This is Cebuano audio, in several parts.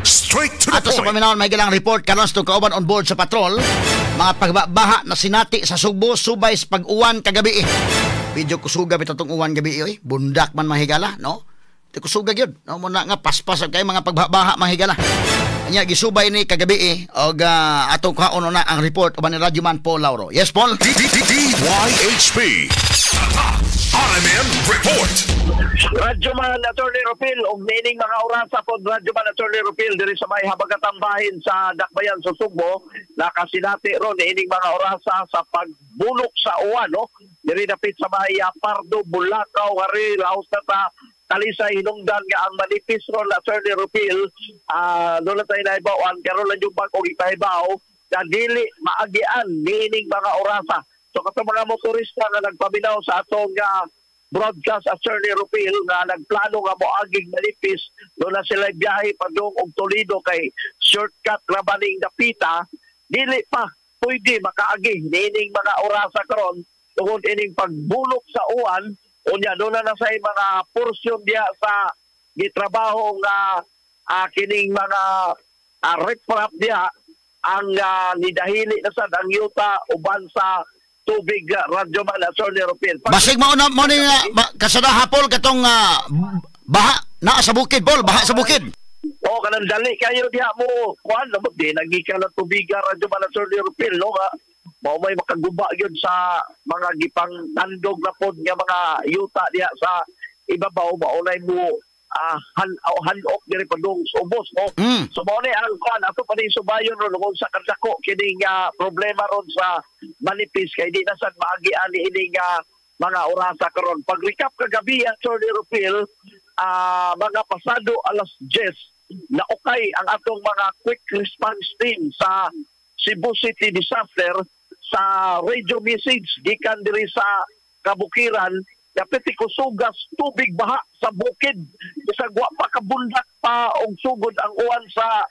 Straight to the Ato sa point. paminawon may gilang report karon sa kauban on board sa patrol, mga pagbabaha na sinati sa Sugbo subay sa pag-uwan kagabi. Medyo kusuga bitaw tong uwan gabi oy. Bundak man mahigala, no? Di kusuga gyud. No mo na nga paspas kay mga pagbabaha mahigala. Anya gisubay ni kagabi og atong kuhaon na ang report uban ni Radyoman Paul Lauro. Yes, Paul. DYHP. RMN Report. Radyoman Attorney Rupil og niining mga orasa pod, Radyoman Attorney Rupil, diri sa may habagatang bahin sa Dakbayan sa Sugbo, nakasinati ron niining mga orasa sa pagbulok sa uwan, no, diri dapit sa may Pardo, Bulacau, Hari laos na ta Talisay, hinungdan nga ang manipis ron, Attorney Rupil, doon na tayo naibawan karon lang yung bag-ong ipahibaw na dili maagian niining mga orasa. So katong mga motorista nga nagpaminaw sa atong broadcast, Attorney Rupil, nga nagplano nga moagig manipis, doon na sila biyahe padung og Toledo kay shortcut ra ba ning dapita, dili pa pwede makaagi niining mga orasa karon tungod ining pagbulok sa uwan. Unya doon na sa mga porsyon diha sa gitrabaho nga kining mga riprap diha ang nidahili na sad ang yuta uban sa tubig, Radyoman Attorney Rupil. Basig mao na mo ni kasada hapol katong baha naa sa bukid, Paul, baha sa bukid. O kanang dali kayo diha mo kuan no, di nagikan ng tubiga, Radyoman Attorney Rupil, no, nga mao may makaguba gyud sa mga gipang tandog na pod nga mga yuta diha sa ibabaw, maunay mo hanok diri padung sa ubos, no. So mao ni ang kuan ato pa ni subayon ron kung sa kadako kining problema ron sa manipis kay di na sad maagi ani ining mga orasa karon. Pag recap kagabi, Attorney Rupil, mga pasado alas 10 na okay ang atong mga quick response team sa Cebu City Disaster sa radio message gikan diri sa kabukiran, dapit kusugas tubig baha sa bukid bisag wa pa kabundak pa og sugod ang uwan sa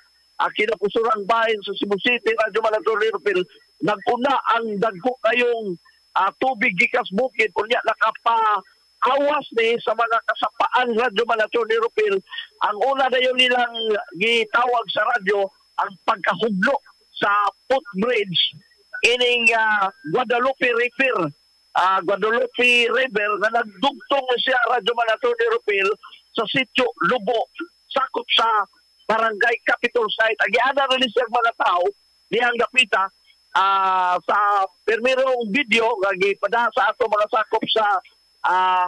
kinapusurang bahin sa Cebu City, Radyo Attorney Rupil. Nag-una ang dagko kayong tubig gikas bukid, unya nakapa awas ni sa mga kasapaan, Radyo Attorney Rupil. Ang una dayon nilang gitawag sa radyo ang pagkahuglo sa footbridge ining Guadalupe River, Guadalupe River na nagdugtong siya, Radyo Attorney Rupil, sa sitio Lubo, sakop sa Barangay Capitol Site. Agiana rin siya mga tao dihang dapita sa permirong video nga gipada sa ato mga sakop sa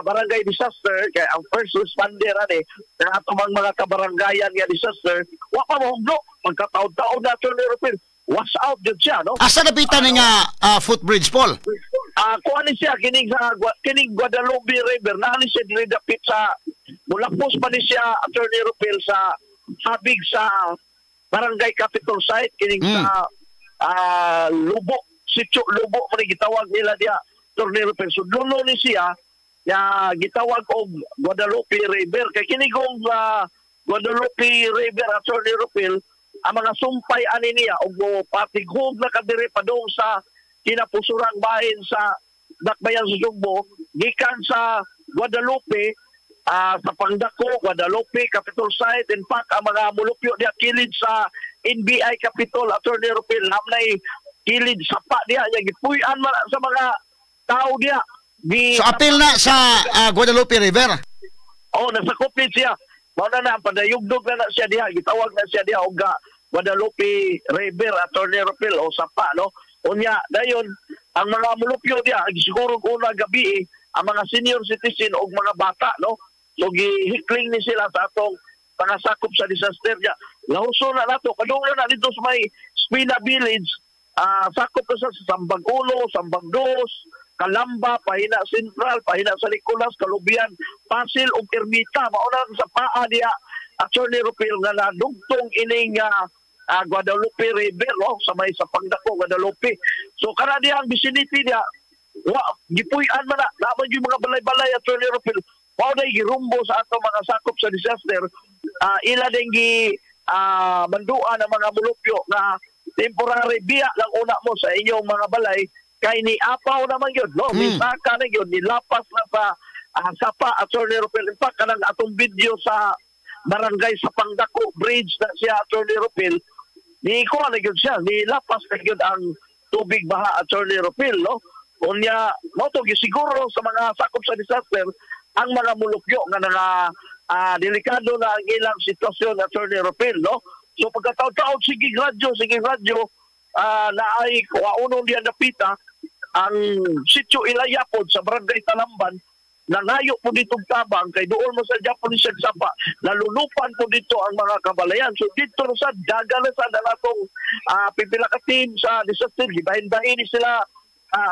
barangay disaster, kay ang first responder ani ng ato mga kabaranggayan nga disaster, wa pa mahuglo pagkataon-taon na, Attorney Rupil, wash out jud siya, no. Asa dapita ni nga footbridge, Paul? Kuha ni siya kining sa kining Guadalupe River na ni siya diri dapit sa mulapos pa ni siya, Attorney Rupil, sa habig sa Barangay Capitol Site kining sa Lubo, Sitio Lubo man gitawag nila diha, Attorney Rupil. So dulo ni siya ya gitawag og Guadalupe River kay kini kong Guadalupe River, Attorney Rupil, ang mga sumpay ani niya og patighog na kadiri padung sa kinapusurang bahin sa Dakbayan sa Sugbo gikan sa Guadalupe, sa Pangdako, Guadalupe, Capitol Site. In fact, ang mga mulupyo diha kilid sa NBI Capitol, Attorney Rupil, hamnay kilid sapa diha nya gipuy-an man sa mga tao diha. So apil na sa Guadalupe River. Oh, nasa kupit siya. Mao na na ang padayugdog na na siya diha, gitawag na siya diha og Guadalupe River, Attorney Rupil, o sapa, no. Unya dayon ang mga mulupyo diha siguro una gabi ang mga senior citizen og mga bata, no. So gihikling ni sila sa atong mga sakop sa disaster niya. Lahuso na nato kadunglo na dito sa may Spina Village, sakop na sa Sambag Ulo, Sambag Dos, Kalamba, Pahina Central, Pahina San Nicolas, Kalubian, Pasil ug Ermita. Mao na sa paa diha, Attorney Rupil, nga nadugtong ining Guadalupe River, no, sa may sa Pangdako Guadalupe. So kana diha ang vicinity diha, wa gipuy-an man na naman yung mga balay-balay, Attorney Rupil. Mao na girumbo sa ato mga sakop sa disaster, ila din gi manduan ang mga mulupyo nga temporary biya lang una mo sa inyong mga balay kay ni apaw naman yun, no? Misaka na yun, nilapas na sa sapa, Attorney Rupil. In fact, kanang atong video sa barangay sa Pangdako Bridge na siya, Attorney Rupil, ni kuha na gyud siya, ni lapas na gyud ang tubig baha, Attorney Rupil, no? Unya mao to gisiguro sa mga sakop sa disaster ang mga mulupyo nga nanga delikado na ang ilang sitwasyon, Attorney Rupil, no? So pagkataon-taon, sige radyo, na ay kuwaunong diyan napita ang sitio Ilayapod sa barangay Talamban, nangayo po dito tabang kay doon mo sa Japanese sapa, nalulupan po dito ang mga kabalayan. So dito na sa daga na sa atong pipila ka team sa disaster, gibahin-bahin sila,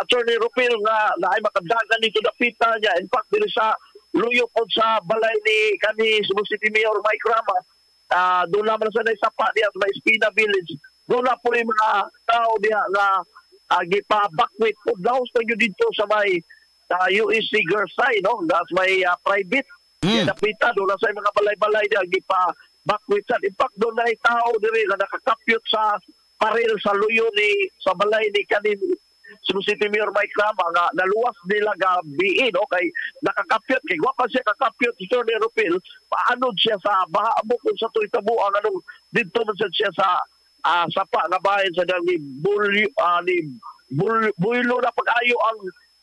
Attorney Rupil, nga naay makadagan dito dapita niya. In fact, diri sa luyo po sa balay ni kani Cebu City Mayor Mike Rama, doon naman sa sapa diya sa Espina Village, doon na po yung mga tao diya nga gipa-evacuate po laos na yun dito sa may USC Girls High, no? That's may private. Napita, doon na sa mga balay-balay diya, gipa-evacuate sa. In fact, doon na tao diri na nakakapyot sa paril sa luyo ni sa balay ni kanin Cebu City Mayor Mike Rama nga naluwas nila gabi, no, kay nakakapyot kay wa pa siya kakapyot si Tony Rupil, paanod siya sa baha mo kung sa tuy tabuang anong didto man siya sa sapa nga bahin sa ni bulyo ni buylo na pag-ayo ang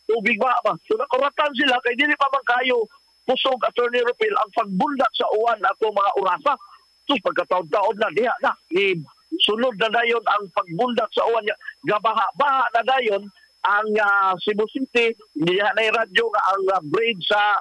tubig ba ba. So nakuratan sila kay dili pa man kayo kusog, Attorney Rupil, ang pagbundak sa uwan ato mga orasa. So pagkataon-taon na diha na ni sunod na dayon ang pagbundak sa uwan, gabaha-baha na dayon ang Cebu City. Diha na radyo nga ang bridge sa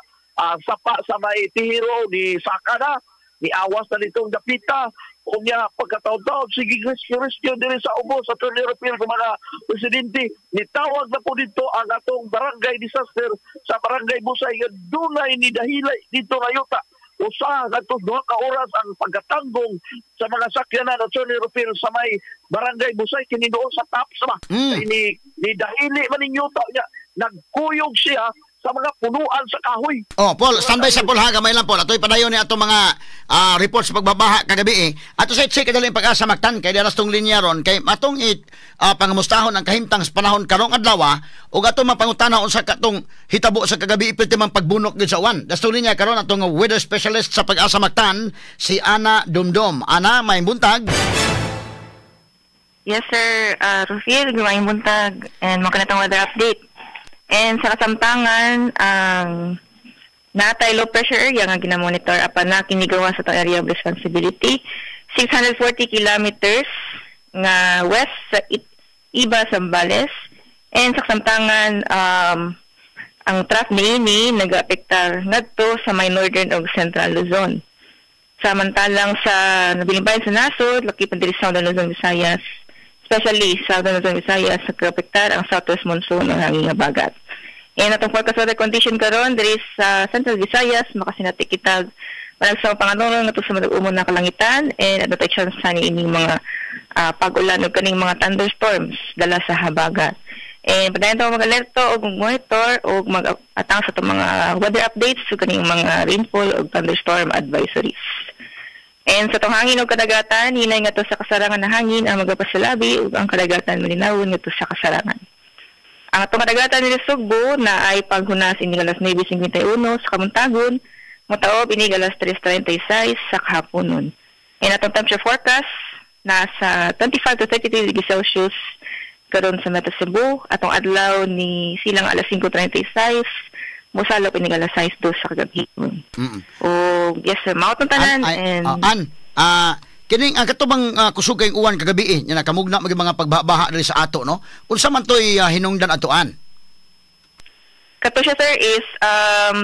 sapa sa may Tihiro ni saka na, ni awas na nitong dapita. Unya pagkataon-taon sige rescue rescue diri sa ubos sa Attorney Rupil sa mga presidente, nitawag na po dito ang atong barangay disaster sa barangay Busay nga dunay ni dahilay dito na yuta. Usa ngadto 2 ka oras ang pagkatanggong sa mga sakyanan, Attorney Rupil, sa may barangay Busay kini doon sa top sa ni dahili man ning yuta niya, nagkuyog siya sa mga punuan sa kahoy. Oh, Paul, standby sa Paul ha, gamay lang Paul. Atoy padayon ni atong mga reports sa pagbabaha kagabi eh. Ato sa itse kadali Pag-asa Mactan kay daras tong linya ron kay atong it pangamustahon ang kahimtang sa panahon karong adlaw ug atong mapangutana unsa katong hitabo sa kagabi ipilti man pagbunok gyud sa uwan. Das tong linya karon atong weather specialist sa Pag-asa Mactan, si Ana Dumdum. Ana, may buntag. Yes sir, Rufil, maayong buntag and mo kanatong weather update. And sa kasamtangan, ang natay low pressure area nga ginamonitor apan na kini gawas sa atong area of responsibility, 640 kilometers nga west sa Iba, Zambales. And sa kasamtangan, ang trough niini nag-aapektar ngadto sa may northern ug central Luzon. Samantalang sa nabilinbayan sa nasod, lakip diri sa Southern Luzon, Visayas, especially Southern Luzon, Visayas, nag-aapektar ang southwest monsoon ng hangin nga bagat. And atong forecast weather condition karon diri sa Central Visayas, makasinati kitag malagsaw panganong ngadto sa madag-umon na kalangitan and adto chance sa ining mga pag-ulan ug kaning mga thunderstorms dala sa habagat. And padayon ta mag-alerto og monitor og mag-atang sa atong mga weather updates ug kaning mga rainfall ug thunderstorm advisories. And sa atong hangin ug kadagatan, hinay ngadto sa kasarangan na hangin ang magapasalabi ug ang kadagatan malinawon ngadto sa kasarangan. Ang atong kadagatan nila Sugbo na ay paghunas inig alas 9:51 sa kamuntagon, motaob inig alas 3:36 sa kahaponon. And atong temperature forecast nasa 25 to 33 degrees Celsius karon sa Metro Cebu. Atong adlaw ni silang alas 5:36, mosalop inig alas 6:02 sa kagabi. O yes sir, mao tong tanan. An, and kining ang katubang kusog kayong uwan kagabi eh, nya nakamugna maging mga pagbaha diri sa ato, no? Unsa man toy hinungdan atoan? Kato siya sir is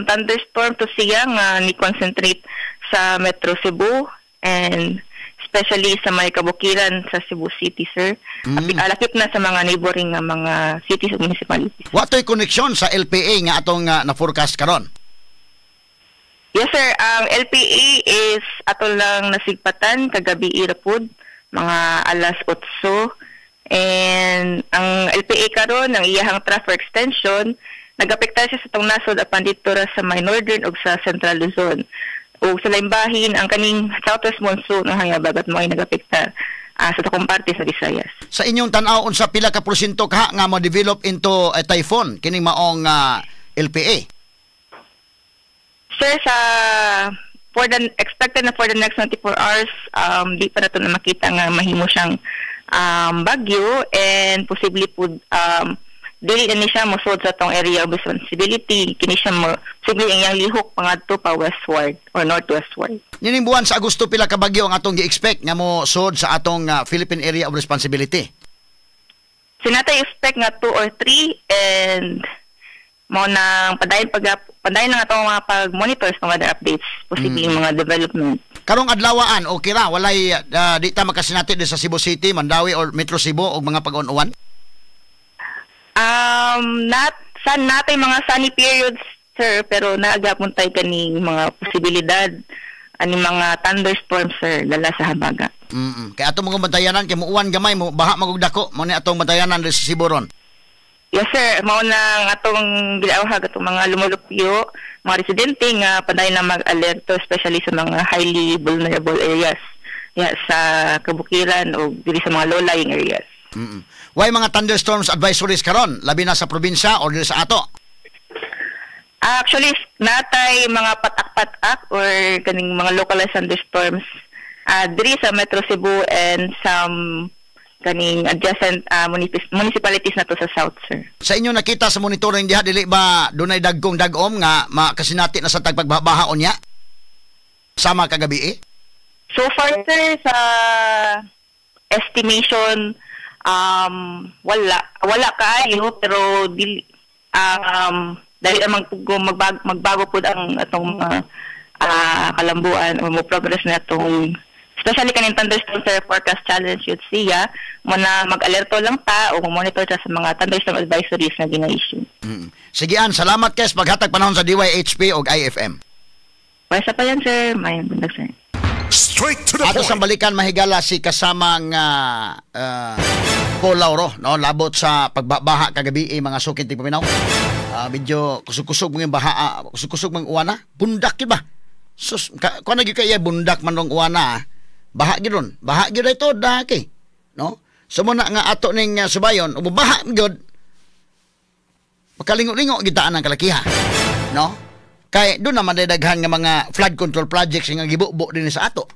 thunderstorm to siya nga ni concentrate sa Metro Cebu and especially sa may kabukiran sa Cebu City sir. Alakip na sa mga neighboring nga mga cities ug municipalities. Wa toy koneksyon sa LPA nga atong na-forecast karon? Yes sir, ang LPA is ato lang nasigpatan kagabi ira pod mga alas 8. And ang LPA karon ang iyahang trough extension nagapektar siya sa atong nasod apan didto ra sa may northern ug sa central Luzon. Ug sa laing bahin ang kaning southwest monsoon ang hangin bagat mo ay nagapektar sa dakong parte sa Visayas. Sa inyong tan-aw, unsa pila ka porsyento ka nga mo-develop into a typhoon kining maong LPA? Sir, sa For the expected na for the next 24 hours, di pa nato na makita nga mahimo siyang bagyo and posibleng pud dili na ni siya mosud sa atong area of responsibility. Kini siya mo posible ang iyang lihok pangadto pa westward or northwestward. Nining buwan sa Agosto, pila ka bagyo ang atong gi-expect nga mo sud sa atong Philippine Area of Responsibility? So naa tay expect nga 2 or 3 and mao nang padayon pag padayon lang atong mga pag-monitor sa weather updates, posibleng mga development. Karong adlawaan, okay ra, walay di ta makasinati di sa Cebu City, Mandaue or Metro Cebu og mga pag-uwan? Not san naa tay mga sunny periods, sir, pero naa gyapon tay kaning mga posibilidad ani mga thunderstorms, sir, lala sa habaga. Kay ato mga bantayanan kay muuwan gamay mo baha magug dako mo ni atong bantayanan di sa Cebu ron. Yes, sir, mao nang atong giawhag atong mga lumulupyo, mga residente nga padayon na mag-alerto, especially sa mga highly vulnerable areas ya sa kabukiran o diri sa mga low-lying areas. Way mga thunderstorms advisories karon labi na sa probinsya or diri sa ato? Actually, naa tay mga patak-patak or kaning mga localized thunderstorms diri sa Metro Cebu and some kaning adjacent municipalities na to sa south, sir. Sa inyo nakita sa monitoring diha, dili ba dunay dagkong dagom nga makasinati na sa tagpagbaha unya? Sama kagabi eh? So far, sir, sa estimation, wala kaayo, pero dili dali amang magbago pud ang atong mga kalambuan o mo progress na atong especially kaning thunderstorm, sir, forecast challenge yun siya mo na mag-alerto lang ta o monitor ta sa mga thunderstorm advisories na gina-issue. Sige an, salamat kay sa paghatag panahon sa DYHP og IFM. Basta pa yan, sir. May buntag, sir. Straight to the Ato point. Sa balikan, mahigala, si kasamang Paul Lauro, no, labot sa pagbabaha kagabi eh, mga sukin tigpaminaw. Medyo kusog-kusog mga baha, kusog-kusog mga uwana, bundak gyud ba? Sus, kuan na gyud kay bundak man rong uwana. Ah. Baha gyud ron. Baha gyud ito daki. No? So mo na nga ato ning subayon, ug baha gyud. Makalingo-lingo gitaan ang kalakiha. No? Kay doon naman daghan nga mga flood control projects nga gibubo din sa ato.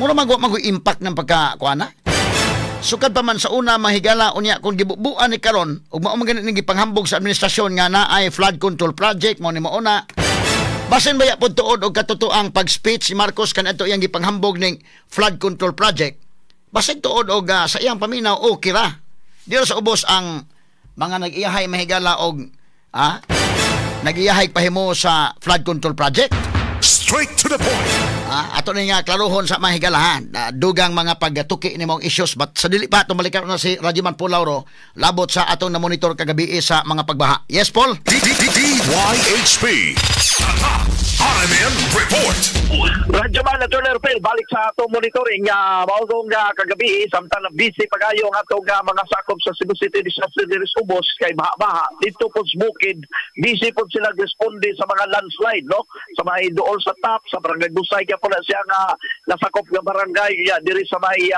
Mura magwa mag impact ng pagka kuana. Sukad pa man sa una, mahigala, unya kung gibubuan ni karon ug mao man gani ning gipanghambog sa administrasyon nga naay flood control project mo ni mauna. Basin baya pud tuod og katotoang pag-speech si Marcos kanadto iyang gipanghambog ning flood control project. Basin tuod og sa iyang paminaw okay ra. Di ra sa ubos ang mga nag-iyahay, mahigala, og nag-iyahay pahimo sa flood control project. Straight to the point. Ato ni nga klarohon sa mahigala ha. Dugang mga pagtuki ni mong issues, but sa dili pa balikan na si Rajiman Paul Lauro labot sa atong na-monitor kagabi sa mga pagbaha. Yes, Paul. D D D DYHP. RMN Report. Radyo man, Atty. Phil, balik sa atong monitoring nga mao nga kagabi samtang na busy pagayo ang atong mga sakop sa Cebu City Disaster diri sa Ubos kay baha-baha dito po sa bukid, busy po sila responde sa mga landslide, no, sa may dool sa top sa barangay Busay kaya po na siya nga nasakop nga barangay ya diri sa may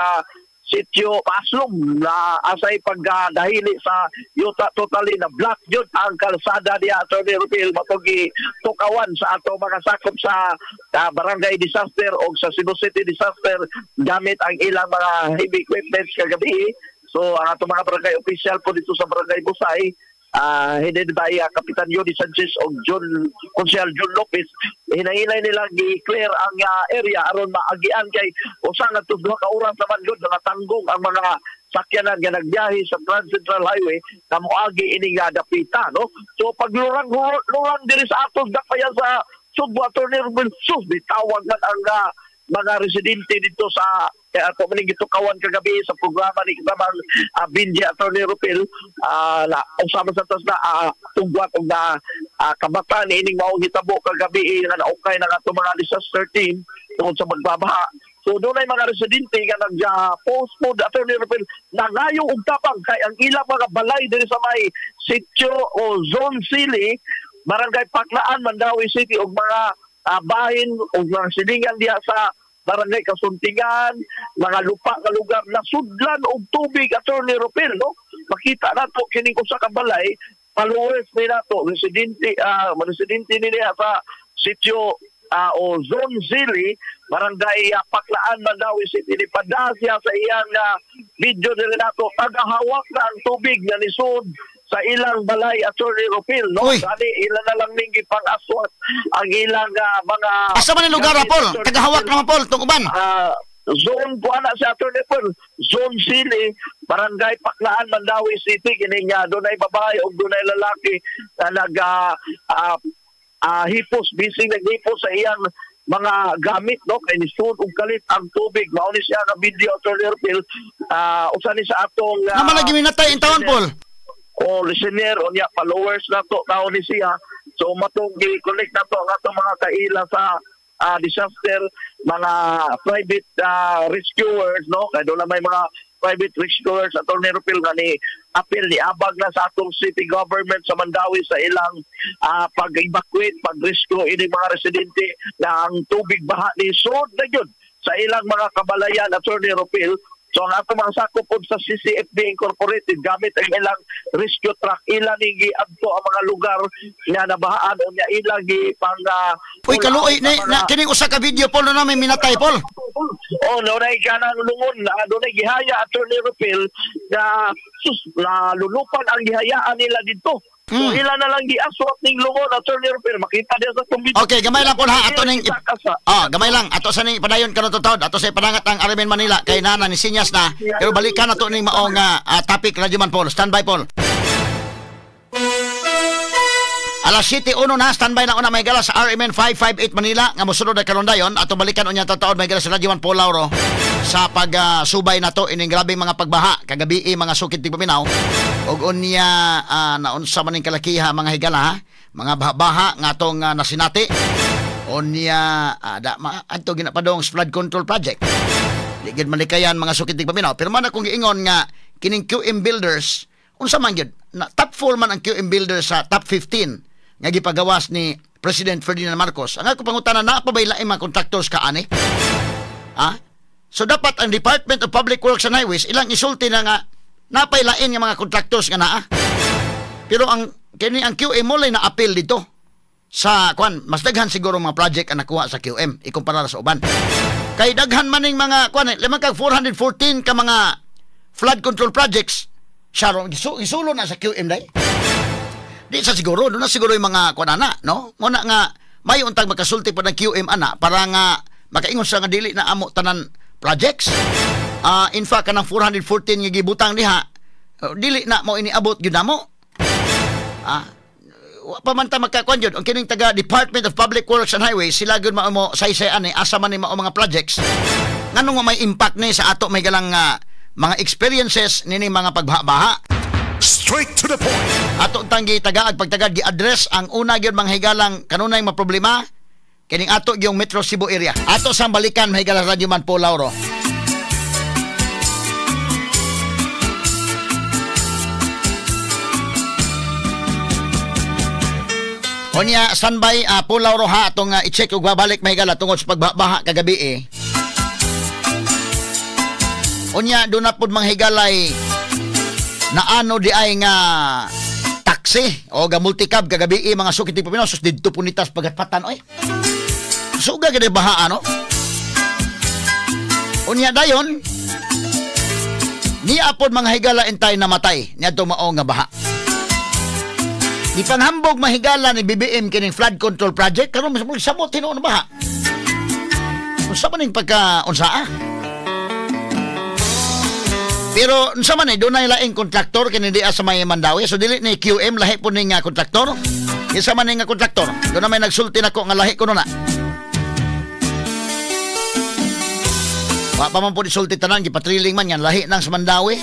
sitio Paslom na asay pagdahili sa yuta, totally na block yun ang kalsada niya, Atty. Rupil, matugi tukawan sa ato mga sakop sa barangay disaster o sa Cebu City disaster gamit ang ilang mga heavy equipments kagabi. So ang ato mga barangay official po dito sa barangay Busay, headed by Kapitan Yodi Sanchez o John Consel John Lopez, hinahilay nila gi-clear ang area aron maagian kay usa nga duha ka oras naman gud nangatanggong ang mga sakyanan nga nagbiyahe sa Grand Central Highway na moagi ini nga dapita, no. So paglurang lurang diri sa atos dakpayan sa Sugbo, Attorney Ruben, sus, bitawag man ang mga residente dito sa kaya ato maning gitukawan kagabi sa programa ni kasamang Binji, Attorney Rupil, na usama sa tas na tugwat og na kabata ni ining maong hitabo kagabi nga naukay na ato mga disaster team tungod sa magbabaha. So doon ay mga residente nga nag-post po, Attorney Rupil, nangayo og tapang kay ang ilang mga balay diri sa may sitio o Zone Sili, Barangay Paklaan, Mandaue City og mga bahin o mga silingan diha sa Barangay Kasuntingan, mga lupa nga lugar na sudlan og tubig, Attorney Rupil, no? Makita nato kining usa ka balay, followers ni nato, residente ni niya sa sitio o Zone Zili, Barangay Paklaan, Mandaue City. Ni padasya sa iyang video ni Renato, tagahawak na ang tubig na nisud sa ilang balay, Attorney Rupil, no? Gani ila na lang ning gipang-aswat ang ilang mga Asa man ni lugar, Paul? Tagahawak naman, Paul, tong uban. Zone po ana si Attorney Paul, Zone Sili, Barangay Paklaan, Mandaue City. Kini nga dunay babae ug dunay lalaki na nag hipos, busy naghipos sa iyang mga gamit, no, kay nisud og kalit ang tubig. Mao ni siya nga video, Attorney Rupil, usa ni sa atong naman lagi minatay in taon, Paul. O listener o niya followers na to tao ni siya. So matong gi-connect na to ang atong mga kaila sa disaster, mga private rescuers, no, kay doon na may mga private rescuers, Attorney Rupil, nga ni apil ni abag na sa atong city government sa Mandaue sa ilang pag-evacuate, pag-rescue ini mga residente na ang tubig baha ni sud na gyud sa ilang mga kabalayan, Attorney Rupil. So ang atong mga sakop pod sa CCFD Incorporated gamit ang ilang rescue truck, ilang giadto ang mga lugar nga nabahaan o niya ilang gipang uy, kaluoy na kining usa ka video, Paul, na may minatay, Paul. Oh, no na kanang lungon na dunay gihaya, Attorney Rupil, na sus nalulupan ang gihayaan nila didto. So ila na lang giaswat ning lungon, Attorney Rupil, makita diya sa video. Okay, gamay lang po ha ato ning gamay lang ato sa ning padayon karon taud ato sa ipadangat ang RMN Manila kay nana ni sinyas na, pero balikan nato ning maong topic, Radyoman Paul. Standby, Paul. Alas 7:01 na, standby na una may gala sa RMN 558 Manila nga mosunod na karon dayon ato balikan unya taud may gala sa Radyoman Paul Lauro sa pagsubay nato ining grabeng mga pagbaha kagabi mga sukid tigpaminaw og unya naunsa man ning kalakiha mga higala, ha? Mga baha-baha nga atong nasinati unya adto ginapadong flood control project. Di gid malikayan mga sukid tigpaminaw, pero man akong giingon nga kining QM Builders unsa man gyud na top 4 man ang QM Builders sa top 15 nga gipagawas ni President Ferdinand Marcos. Ang ako pangutana, naa pa ba laing mga contractors ka ani? Ha? So dapat ang Department of Public Works and Highways ilang isulti na nga napailain nga mga contractors nga naa. Pero ang kini ang QM mo na appeal dito sa kwan, mas daghan siguro mga project ang nakuha sa QM ikumpara sa uban. Kay daghan man ning mga kwan, limang kag 414 ka mga flood control projects siya isulo na sa QM dai. Di sa siguro, doon na siguro yung mga kwan ana, no? Muna nga may untag makasulti pa ng QM ana para nga makaingon sa nga dili na amo tanan projects. In fact, kanang 414 nga gibutang diha, dili na mo iniabot gyud namo. Wa pa man ta makakuan gyud. Ang kining taga Department of Public Works and Highways, sila gyud mao mo saysay ani asa man ni mao mga projects. Nganong may impact ni sa ato may galang mga experiences nini mga pagbaha-baha. Straight to the point. Ato tanggi tagaag pagtagad gi-address ang una gyud mga higalang kanunay maproblema kining ato gyung Metro Cebu area. Ato sang balikan mahigala Radyoman Paul Lauro. Onya standby Paul Lauro ha atong i-check ug babalik mahigala tungod sa pagbaha kagabi eh. Onya do na pud mga higalay naano di ay nga taxi o ga multicab kagabi mga sukit ti Pamino sus didto punitas pagatpatan oy. Suga gid baha ano. Unya dayon niya pod mga higala intay namatay niadto mao nga baha. Gipanghambog mahigala ni BBM kining flood control project karon mas samot hinuon baha. Unsa man ning pagka unsaa? Pero unsa man ni dunay laing kontraktor kini diha sa may Mandaue. So dili ni QM lahi po ning kontraktor. Isa man ning kontraktor. Doon na may nagsulti nako nga lahi kuno na. Wa pa man po isulti tanan gipatriling man yan lahi nang sa Mandaue.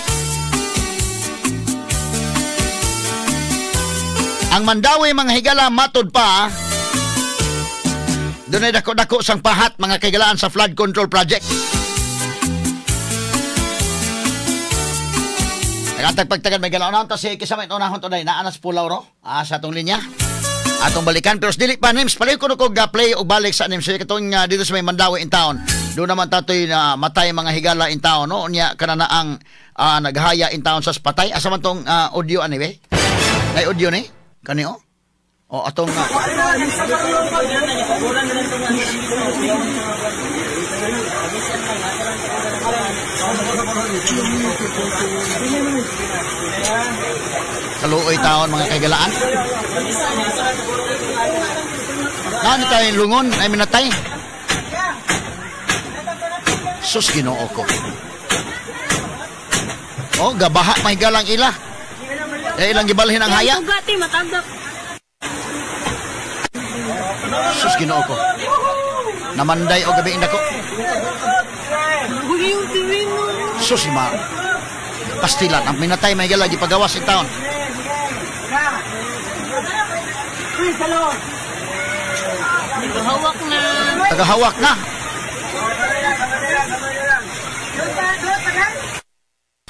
Ang Mandaue mga higala matod pa dunay dako-dako sang pahat mga kahigalaan sa flood control project. Nagtagpagtagan may galaw ta si kisa may unahon to day naanas Pulaw ro sa atong linya. Atong balikan pero dili pa Nims palayo kuno kog play og balik sa Nims katong dito sa may Mandaue in town. Doon naman tatoy na matay mga higala in town no unya kana na ang naghaya in town sa patay. Asa man tong audio anyway? Nay audio ni? Kani oh. O atong kaluoy taon mga kaigalaan. Naan tayo lungon ay minatay. Sus, Ginoo ko. Oh, gabaha may galang ila. Eh, ilang gibalhin ang haya. Sus, Ginoo ko. Namanday o gabi indako. Sus, ma. Pastilan ang minatay may gala gipagawas in taon. Tagahawak na. Tagahawak na.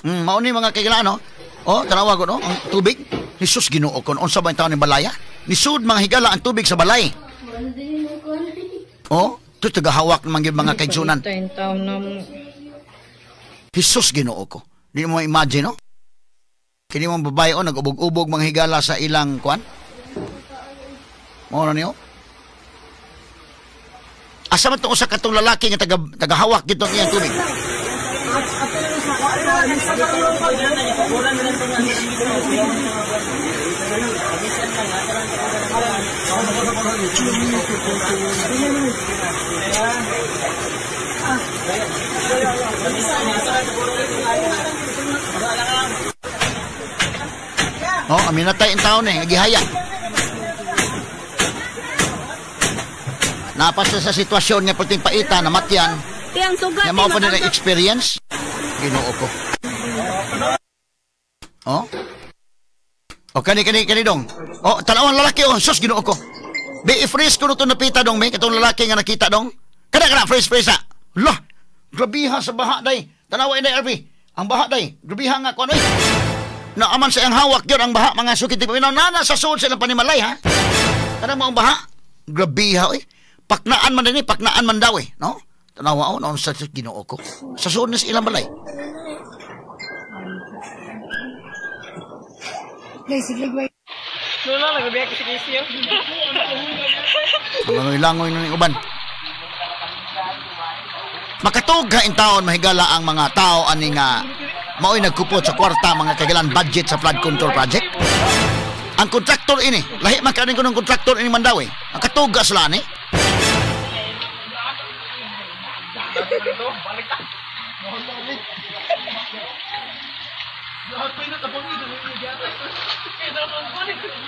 Mao ni mga kaigalaan, no? Oh, tanawa ko, no? Ang tubig. Jesus, Ginoo ko. Unsa ba ang taon ni balaya? Nisud mga higala ang tubig sa balay. Oh, ito tagahawak naman yung mga kaigsunan. Jesus, Ginoo ko. Di mo imagine, no? Kini mong babae, oh, nag-ubog-ubog mga higala sa ilang kuan. Mao na niyo. Asa man itong usa katong lalaki nga tagahawak gitong iyang tubig? Oh, aminatay ang taon eh, gihaya. Napasa sa sitwasyon nga puting paita na matyan. Nga mao pa nila experience. Ginoo ko. Oh? O kani kani kani dong. Oh, tanawang lalaki oh, sus Ginoo ko. Be i-freeze ko to napita dong, may katong lalaki nga nakita dong. Kana kana freeze freeze. Lah, grabiha sa baha day. Tanawa inday RB. Ang baha day, grabiha nga kuno. Naaman sa iyang hawak gyud ang baha mga sukit paminaw nana sa suod sa ilang panimalay ha. Kana mo ang baha. Grabiha oy. Paknaan man dinhi, paknaan man daw eh, no? Tanawa oh, naon sa Ginoo ko. Sa suod ni sa ilang balay. Langoy-langoy na ng uban. Makatuga in taon mahigala ang mga tao ani nga mao'y nagkupot sa kwarta mga kagalan budget sa flood control project. Ang kontraktor ini, lahi man kanin ko ng kontraktor ini Mandawi. Ang katuga sila ani.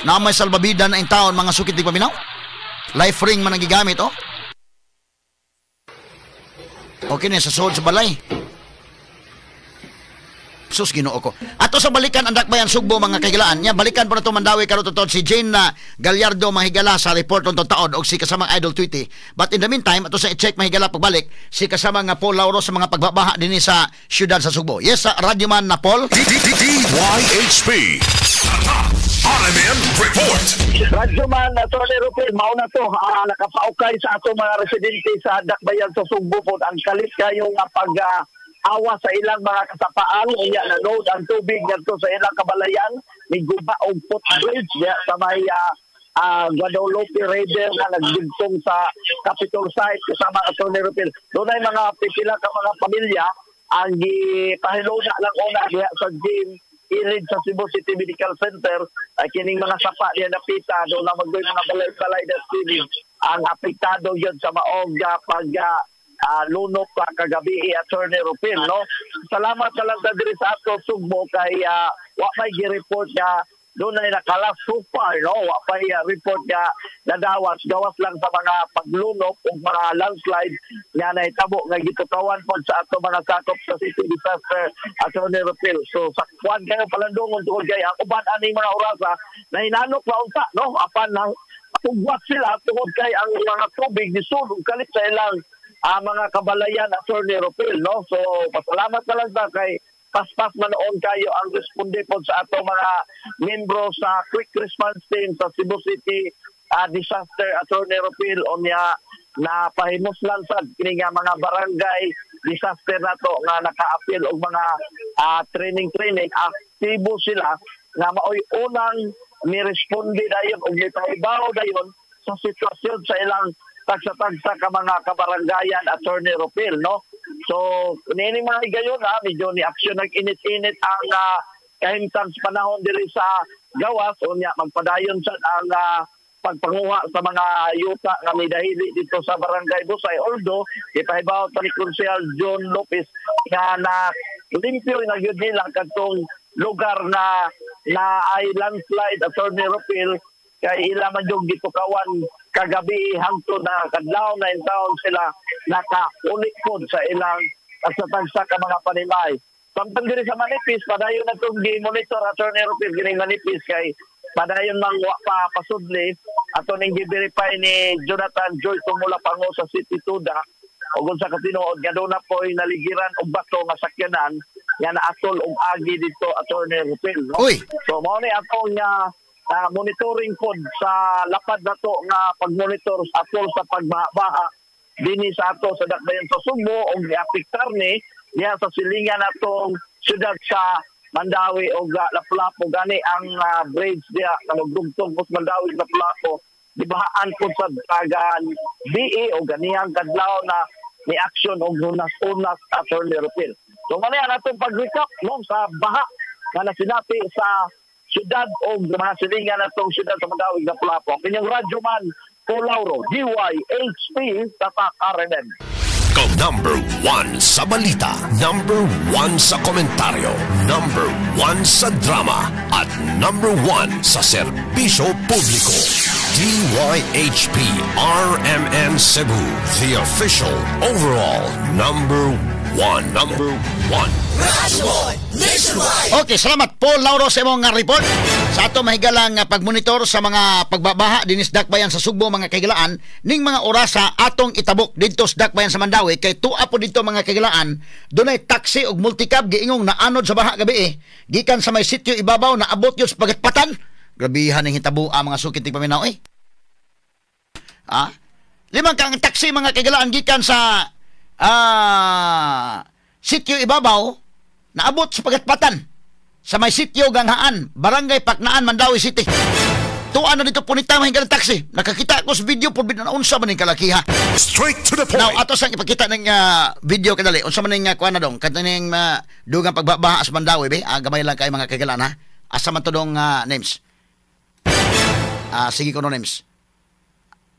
Na may salbabida na in taon mga sukit di paminaw. Life ring man ang gigamit oh. Okay na sa suod sa balay. Sus Ginoo ko. Ato sa balikan ang Dakbayan Sugbo mga kahigalaan. Nya balikan po na ito Mandawi karon totoo si Jane na Gallardo mahigala sa report on taon og si kasamang Idol Tweety. But in the meantime ato sa i-check mahigala pagbalik si kasamang nga Paul Lauro sa mga pagbabaha dinhi sa siyudad sa Sugbo. Yes, sa radyo man na Paul. DYHP. RMN Report. Radyo man, Atty. Rupil, mao na to, nakapaukay sa ato mga residente sa Dakbayan sa Sugbo po ang kalit kayong pag awa sa ilang mga kasapaan, unya na load ang tubig ngadto sa ilang kabalayan, miguba og footbridge ya sa may Guadalupe River na nagdugtong sa Capitol site kasama Atty. Rupil. Dunay mga pipila ka mga pamilya ang gipahiluna lang una diha sa gym irid sa Cebu City Medical Center ay kining mga sapa diha napita doon na magdoy mga balay-balay na ceiling ang apektado yun sa maog pag lunok pa kagabi Attorney Rupil, no? Salamat na lang sa diri sa ato Sugbo kay wa may gi-report nga doon ay nakalas so far, no? Wa pay report nga nadawat gawas lang sa mga paglunok o mga landslide nga nahitabo nga gitutawan pod sa ato mga sakop sa City Disaster Attorney Rupil. So sa kuan kayo palandungon tungod kay ang uban aning mga orasa na hinanok na unta, no? Apan nang tugwat sila tungod kay ang mga tubig nisulog kalit sa ilang mga kabalayan Attorney Rupil, no? So pasalamat na lang sa kay paspas manoon kayo ang responde po sa ato mga membro sa Quick Response Team sa Cebu City Disaster Attorney Rupil unya na pahimuslan sad kini nga mga barangay disaster nato nga naka-appeal og mga training aktibo sila nga maoy unang ni-responde dayon og mipahibaw dayon sa sitwasyon sa ilang tagsa-tagsa ka mga kabarangayan, Attorney Rupil, no? So, niini mga higayon, ha, medyo ni aksyon nag-init-init ang kahimtang sa panahon diri sa gawas, unya magpadayon sad ang pagpanguha sa mga yuta nga may dahili dito sa Barangay Busay. Although, ipahibaw ta ni Konsehal John Lopez nga na limpyo na gyud nila kadtong lugar na na ay landslide, Attorney Rupil, kay ila man yung gitukawan kagabi hangtod na kadlaw na in town sila nakauli pod sa ilang tagsa-tagsa ka mga panimay. Samtang diri sa Manipis, padayon na itong gi-monitor, Attorney Rupil, kining Manipis kay padayon mang wa pa pasudli ato ning gi-verify ni Jonathan Joy Tumula Pango sa City Tuda ug unsa ka tinuod nga doon na po'y naligiran og bato nga sakyanan nga naatol og agi dito, Attorney Rupil, no? Uy. So mao ni atong monitoring pod sa lapad nato nga pagmonitor atol sa pagbaha dinhi sa ato sa Dakbayan sa Sugbo og giapektar ni diha sa silingan natong syudad sa Mandaue og Lapu-Lapu. Gani ang bridge diha nga magdugtong pos Mandaue ug Lapu-Lapu gibahaan pod sa dagan BE og ganihang kadlaw na ni action og hunas-unas, Attorney Rupil. So mao ni ang atong pag-recap, no, sa baha nga nasinati sa syudad o mga silingan natong syudad sa Mandaue ug Lapu-Lapu. Ang inyong radyo man, Paul Lauro, DYHP, Tatak RMN. Number 1 sa balita, number 1 sa komentaryo, number 1 sa drama, at number 1 sa serbisyo publiko. DYHP RMN Cebu, the official overall number 1. Number 1. Okay, salamat Paul Lauro sa imong report. Sa ato mahigalang pagmonitor sa mga pagbabaha dinis Dakbayan sa Sugbo, mga kahigalaan, ning mga orasa atong itabok didto sa Dakbayan sa Mandaue kay tua po didto, mga kahigalaan, dunay taxi ug multicab giingong naanod sa baha gabi eh. Gikan sa may sitio Ibabaw naabot yun sa Pagatpatan. Grabihan ning hitabo ang mga sukit tig paminaw eh. Ah? Limang kang taxi, mga kahigalaan, gikan sa sitio Ibabaw naabot sa Pagatpatan sa may sitio Ganghaan, Barangay Paknaan, Mandaue City. Tuan na dito punita mga hinggalang taxi. Nakakita ko sa video po na unsa man ning kalakiha. Straight to the point. Now ato sang ipakita ng video kadali. Unsa man ning kuan na dong kaning dugang pagbabaha sa Mandaue be. Gamay lang kay mga kahigalaan ha. Asa man to dong names? Sige ko no names.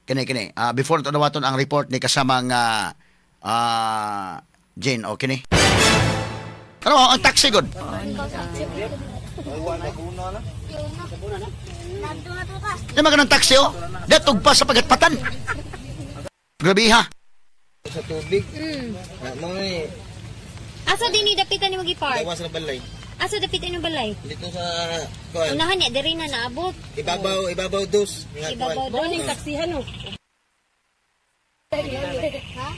Kini kini. Before to dawaton ang report ni kasamang Jane, okay ni. Ano ang taxi god? Di man ng taxi oh. Datog pa sa Pagatpatan. Grabe ha. Sa tubig. Asa din ni dapitan ni magi-park? Gawas na balay. Asa dapitan yung balay? Dito sa kuan. Unahan niya diri na naabot. Ibabaw, ibabaw dos. Ibabaw dos. Ning taksihan oh. Ha?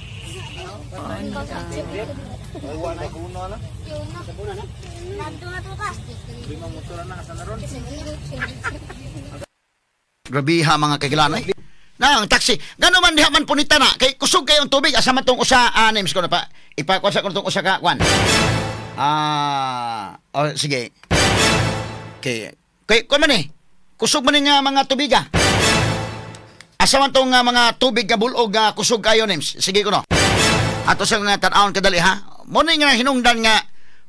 Grabe ha mga kagilan eh. Na ang taxi. Gano man diha man punita na kay kusog kayo ang tubig asa man tong usa names ko na pa. Ipakuan sa ko tong usa ka kuan. Oh, sige. Okay. Kay kuan man eh. Kusog man nga mga tubig ah. Asa man tong mga tubig nga bulog kusog kayo names. Sige ko no. Ato sa nga tan-awon kadali ha. Mo ni nga hinungdan nga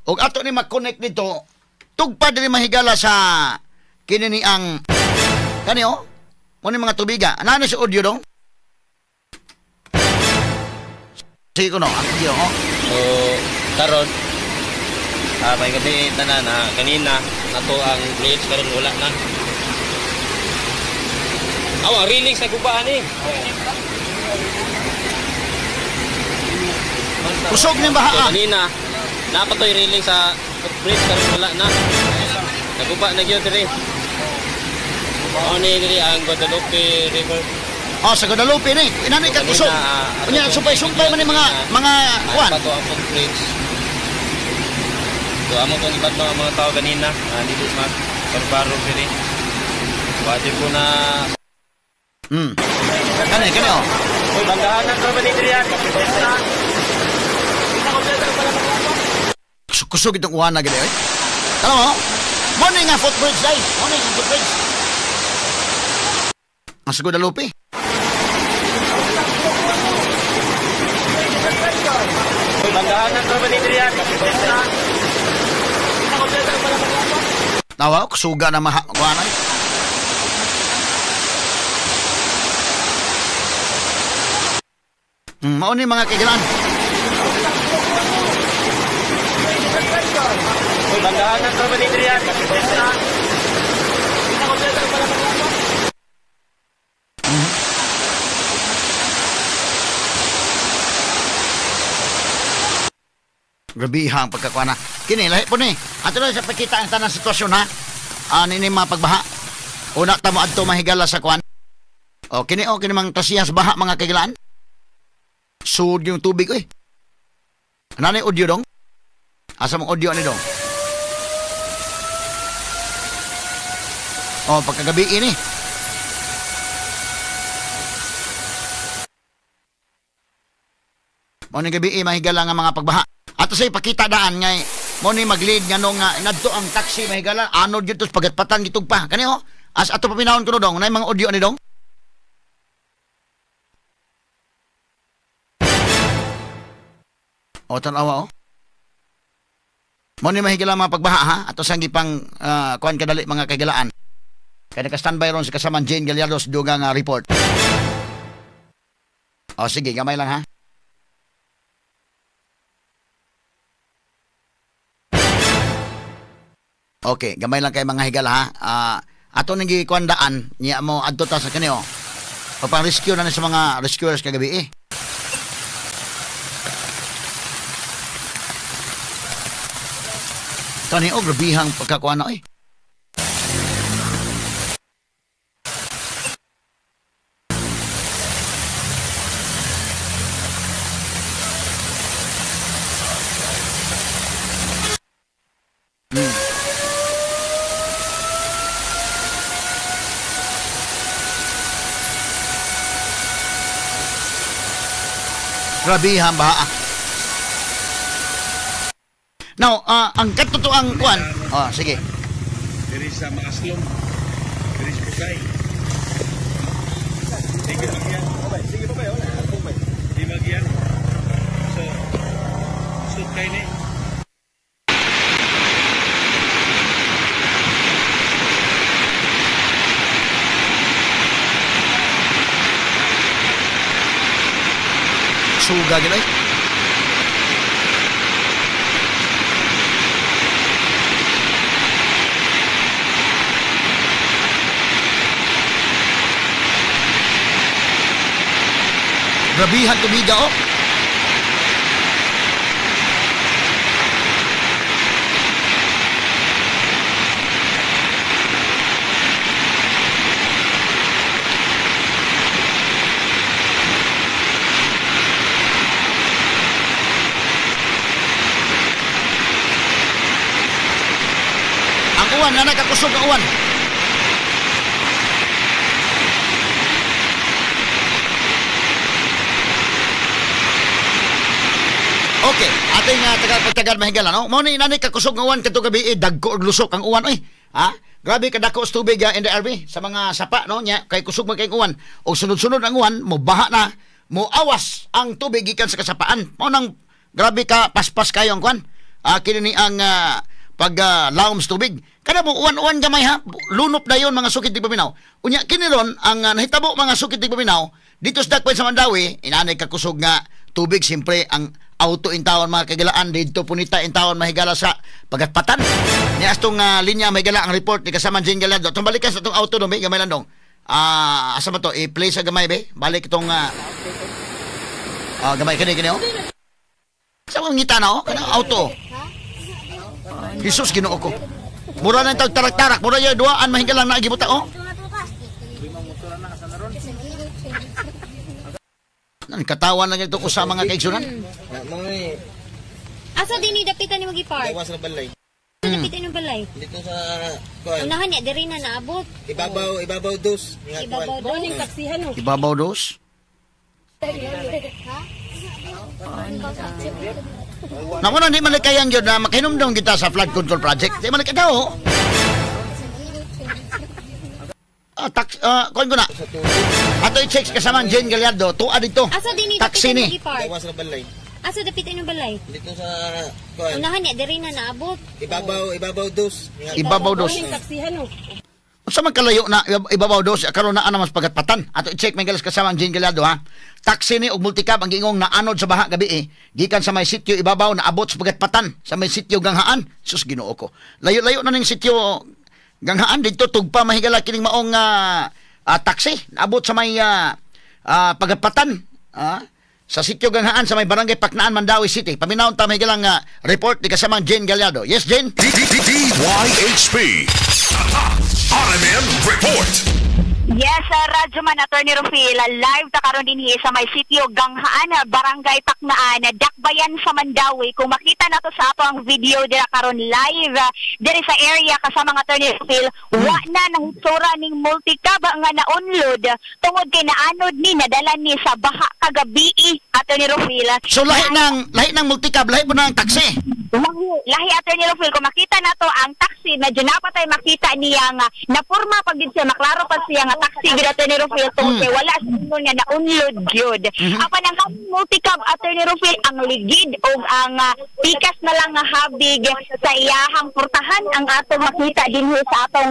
og ato ni ma-connect nito tugpa diri mahigala sa kini ni ang kani oh. Mo ni mga tubiga. Ana ni sa audio dong. Sige ko no, ang audio oh. So karon may gabi tanan na kanina nato ang bridge karon wala na. Aw, ang railing sa gubaan eh. Kusog ning baha. So, kanina napatoy railing sa bridge karon wala na. Naguba na gyud diri. Mao ni diri ang Guadalupe River. Oh, sa Guadalupe ni. Inani ka kusog. Unya supay-supay man ni mga kuan. Pato ang footbridge. So amo kong ibat mga tao kanina, dili mag barbaro diri. Wadi ko na. Kani kani oh. Oy, bandahan ka ba ni diri? Kusog itong uwan na gini eh. Tama mo? Morning nga footbridge ay. Morning nga footbridge. Mas Guadalupe. Tawa, kusuga na maha. Kuanay. Mao ni mga kaibigan. Grabiha ang pagkakuha na. Kini, lahi po ni. Ato na sa pagkita ang tanang sitwasyon ha. Ano ini mga pagbaha. Una ta mo adto mahigala sa kuan. O kini o kini mga tasiyas baha mga kaigilaan. Sud yung tubig oy. Ano ni audio dong? Asa mong audio ani dong? O pagkagabi ini. Mo ni gabi mahigala nga mga pagbaha. Ato sa ipakita daan ngay mo ni mag-lead nga nung ngadto ang taxi mahigala anod gyud pagatpatan gitug pa kani oh as ato paminawon kuno dong nay mga audio ani dong. O tan-awa oh. Mo ni mahigala mga pagbaha ha ato sang gipang kuan kadali mga kaigalaan. Kay naka-standby ron sa kasaman Jane Gallardo sa dugang report. O sige gamay lang ha. Okay, gamay lang kay mga higala ha. Ato nang gikuandaan niya mo adto ta sa kani oh. Pagpang-rescue na ni sa mga rescuers kagabi eh. Kani oh, grabihang pagkakuha na eh. Grabihan ba? Now, ang katotoang kuan. Oh, sige. Diri sa Maaslong. Diri sa Bukay. Sige magyan. Sige pa ba? Di magyan. So, sud kay ni. Suga gid ay. Grabihan tubiga oh. Uwan, na nakakusog ang uwan. Okay, ating tagal-pagtagal mahigala, no? Mao ni nanay kakusog ang uwan kadto gabi, dagko og lusok ang uwan oy. Ha? Grabe kadako sa tubig in the RV sa mga sapa, no? Nya kay kusog man kay uwan. Og sunod-sunod ang uwan, mo baha na, mo awas ang tubig gikan sa kasapaan. Mao nang grabe ka paspas kayo ang kuan. Kini ni ang pag laom sa tubig. Kada mo uwan-uwan gamay ha, lunop na yon mga sukit di paminaw. Unya kini ron ang nahitabo mga sukit di paminaw dito sa Dakpay sa Mandawi, inanay kakusog nga tubig siyempre ang auto in taon mga kagilaan dito punita in taon mahigala sa pagatpatan. Ni astong linya mahigala ang report ni kasama Jane Gallardo. Atong balikan sa atong auto dong gamay lang dong. Asa ba to? I-play sa gamay be. Balik itong gamay kini kini oh. Sa mga ngita na oh, kanang auto. Jesus Ginoo ko. Mura na yung tarak-tarak, mura yung duaan mahingga lang na gibuta oh. Katawan lang ito ko sa mga kaigsunan. Asa din ni dapitan ni magi-park? Gawas na balay. Dapitan ni balay. Dito sa kuan. Unahan niya diri na naabot. Ibabaw, ibabaw dos. Ibabaw dos ning taksihan oh. Ibabaw dos. Ha? Naku na, di malikayan yun na makinomdom kita sa flood control project. Di malikay daw. Kuan ko na. Ato i-check kasama ang Jane Gallardo. Tuwa dito. Asa din ni Taxi ni. Gawas ra balay. Asa dapit inyong balay? Dito sa kuan. Unahan niya diri na naabot. Ibabaw dos. Ibabaw dos. Unsa man kalayo na ibabaw dos karon naa na mas pagatpatan. Ato i-check may galas kasama ang Jane Gallardo ha. Taxi ni og multicab ang giingong naanod sa baha gabi eh. Gikan sa may sitio ibabaw naabot sa pagatpatan sa may sitio Ganghaan. Sus Ginoo ko. Layo-layo na ning sitio Ganghaan didto tugpa mahigala kining maong taxi naabot sa may pagatpatan. Sa sitio Ganghaan sa may barangay Paknaan, Mandaue City. Paminawon ta mahigala nga report ni kasamang Jane Gallardo. Yes, Jane? DYHP RMN Report. Yes, Radyoman, Attorney Rufil, live ta karon dinhi sa may sitio Ganghaan, Barangay Paknaan, Dakbayan sa Mandaue. Kung makita nato sa ato ang video dira karon live diri sa area kasama ng Attorney Rufil, wa na nahitsura ning multicab nga naunlod tungod kay naanod ni nadala ni sa baha kagabi, Attorney Rufil. So lahi ng multicab, lahi po na ang taxi. Lahi Attorney Rufil, kung makita nato ang taxi, medyo napatay makita niya nga napurma pag gid siya, maklaro pa siya nga taxi gid Attorney Rufil tungod kay wala siya nga naunlod gyud. Apan ang multicab Attorney Rufil ang ligid og ang pikas na lang nga habig sa iyahang portahan ang atong makita dinhi sa atong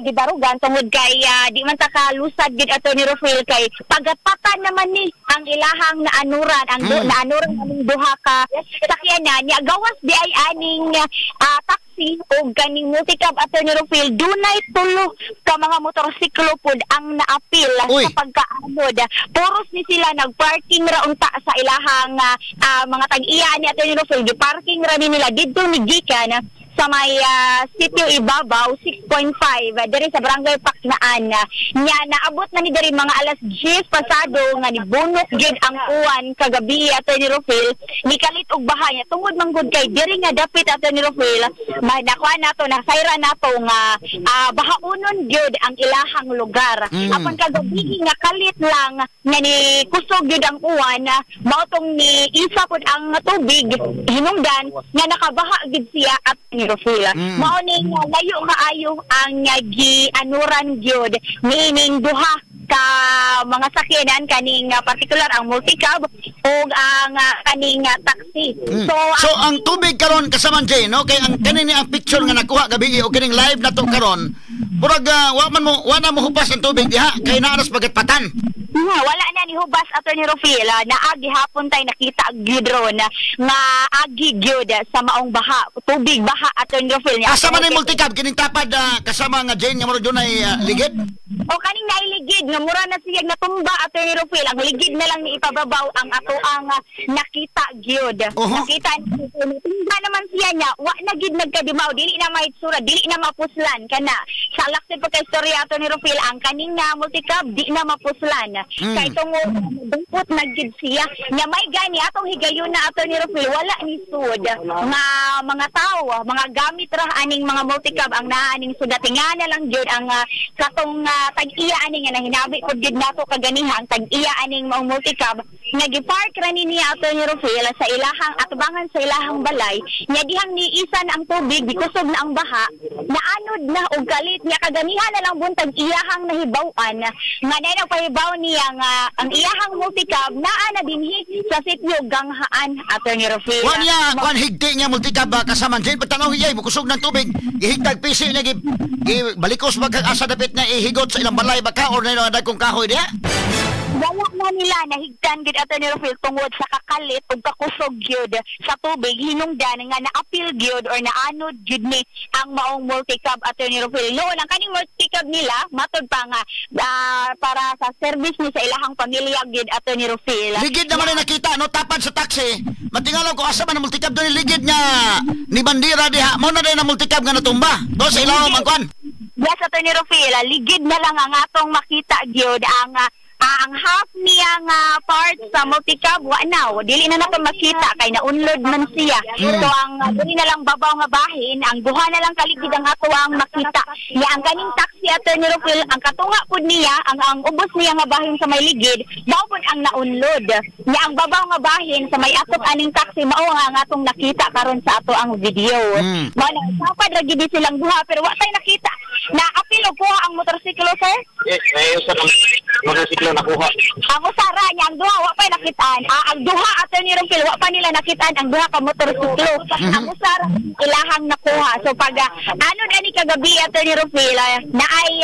gibarugan tungod kay di man ta kalusad gid Attorney Rufil kay pagatpatan naman ni ang ilahang naanuran ang naanuran aming duha ka sakyanan niya gawas di ay aning taxi o ganing multicab Attorney Rufil dunay tulo ka mga motorsiklo pod ang naapil sa pagkaanod. Puros ni sila nagparking ra unta sa ilahang mga tag-iya ni Attorney Rufil, giparking ra ni nila didto ni gikan sa may sitio Ibabaw 6.5 diri sa Barangay Paknaan. Nya naabot na ni diri mga alas 10 pasado nga nibunok gyud ang uwan kagabi Attorney Rufil, nikalit og baha niya tungod man gud kay diri nga dapit Attorney Rufil, nakuha nato nasayra nato nga bahaunon gyud ang ilahang lugar. Apan kagabi nga kalit lang nga ni kusog gyud ang uwan, mao tong ni isa pud ang tubig hinungdan nga nakabaha gyud siya at Rufil. Mao ning layo kaayo ang gianuran gyud niining duha ka mga sakyanan kaning partikular ang multicab ug ang kaning taxi. So ang tubig karon kasama Jane, no? Kay ang kanini ang picture nga nakuha gabi o kining live nato karon, murag wa man mo wa na mohupas ang tubig diha kay naa ras pagatpatan. Wala na ni hubas Attorney Rufil, naagi hapon tay nakita gyud ron nga agi gyud sa maong baha, tubig baha Attorney Rufil. Asa man ang multicab kining tapad kasama nga Jane nga murag dunay ligid? O kaning nailigid nga mura na siya natumba Attorney Rufil, ang ligid na lang ni ipababaw ang ato ang nakita gyud. Nakita tumba naman siya niya, wa na gyud nagkadimaw, dili na mahitsura, dili na mapuslan kana. Sa laksi pa kay istorya Attorney Rufil, ang kaning multicab di na mapuslan. Kay tungod dungpot na gyud siya nya may gani atong higayon na Attorney Rufil, wala ni sud nga mga tawo, mga gamit ra aning mga multicab ang naa aning sudatingan na lang gyud ang katong tag-iya ani nga nahinabi pud gyud nato kaganiha ang tag-iya aning maong multicab nga gipark ra ni niya Attorney Rufil sa ilahang atubangan sa ilahang balay nya dihang niisan ang tubig gikusog na ang baha naanod na og kalit nya kaganiha na lang buntag iyahang nahibaw-an nga nay nagpahibaw niya nga ang iyahang multicab naa na dinhi sa sitio Ganghaan Attorney Rufil. Kuan niya kuan higti niya multicab kasama Jane patanaw hiyay mukusog ng tubig gihigtag pisi niya gi balikos magkag-asa dapit na ihigot sa ilang balay baka or na dagkong kahoy diha. Wala na nila nahigtan gid Attorney Rufil tungod sa kakalit ug kakusog gyud sa tubig hinungdan nga naapil gyud or naanod gyud ni ang maong multicab Attorney Rufil. Noon ang kaning multicab nila matod pa nga para sa service ni sa ilahang pamilya gyud Attorney Rufil. Ligid naman ni nakita no tapad sa taxi. Matingalaw ko asa man ang multicab doon ligid nga ni bandira diha mo na din ang multicab nga natumba. Do sa ilawom ang kwan. Yes Attorney Rufil, ligid na lang ang atong makita gyud ang half niya nga part sa multicab wa na, dili na nato makita kay naunlod man siya. So ang dili na lang babaw nga bahin, ang duha na lang kaligid ang ato ang makita. Nya ang kaning taxi Attorney Rufil, ang katunga pud niya, ang ubos niya nga bahin sa may ligid, mao pud ang naunlod. Nya ang babaw nga bahin sa may atop aning taxi mao nga ang atong nakita karon sa ato ang video. Mao na sapad ra gid silang duha pero wa tay nakita. Naapil og kuha ang motorsiklo, sir? Yes, may usa ka motorsiklo nakuha. Ang usara niya, ang duha wa pa nakitaan. Ang duha, Attorney Rompil, wa pa nila nakitaan ang duha ka motorsiklo. Ang usara ilahang nakuha. So pag ano ani kagabi, Attorney Rompil, na ay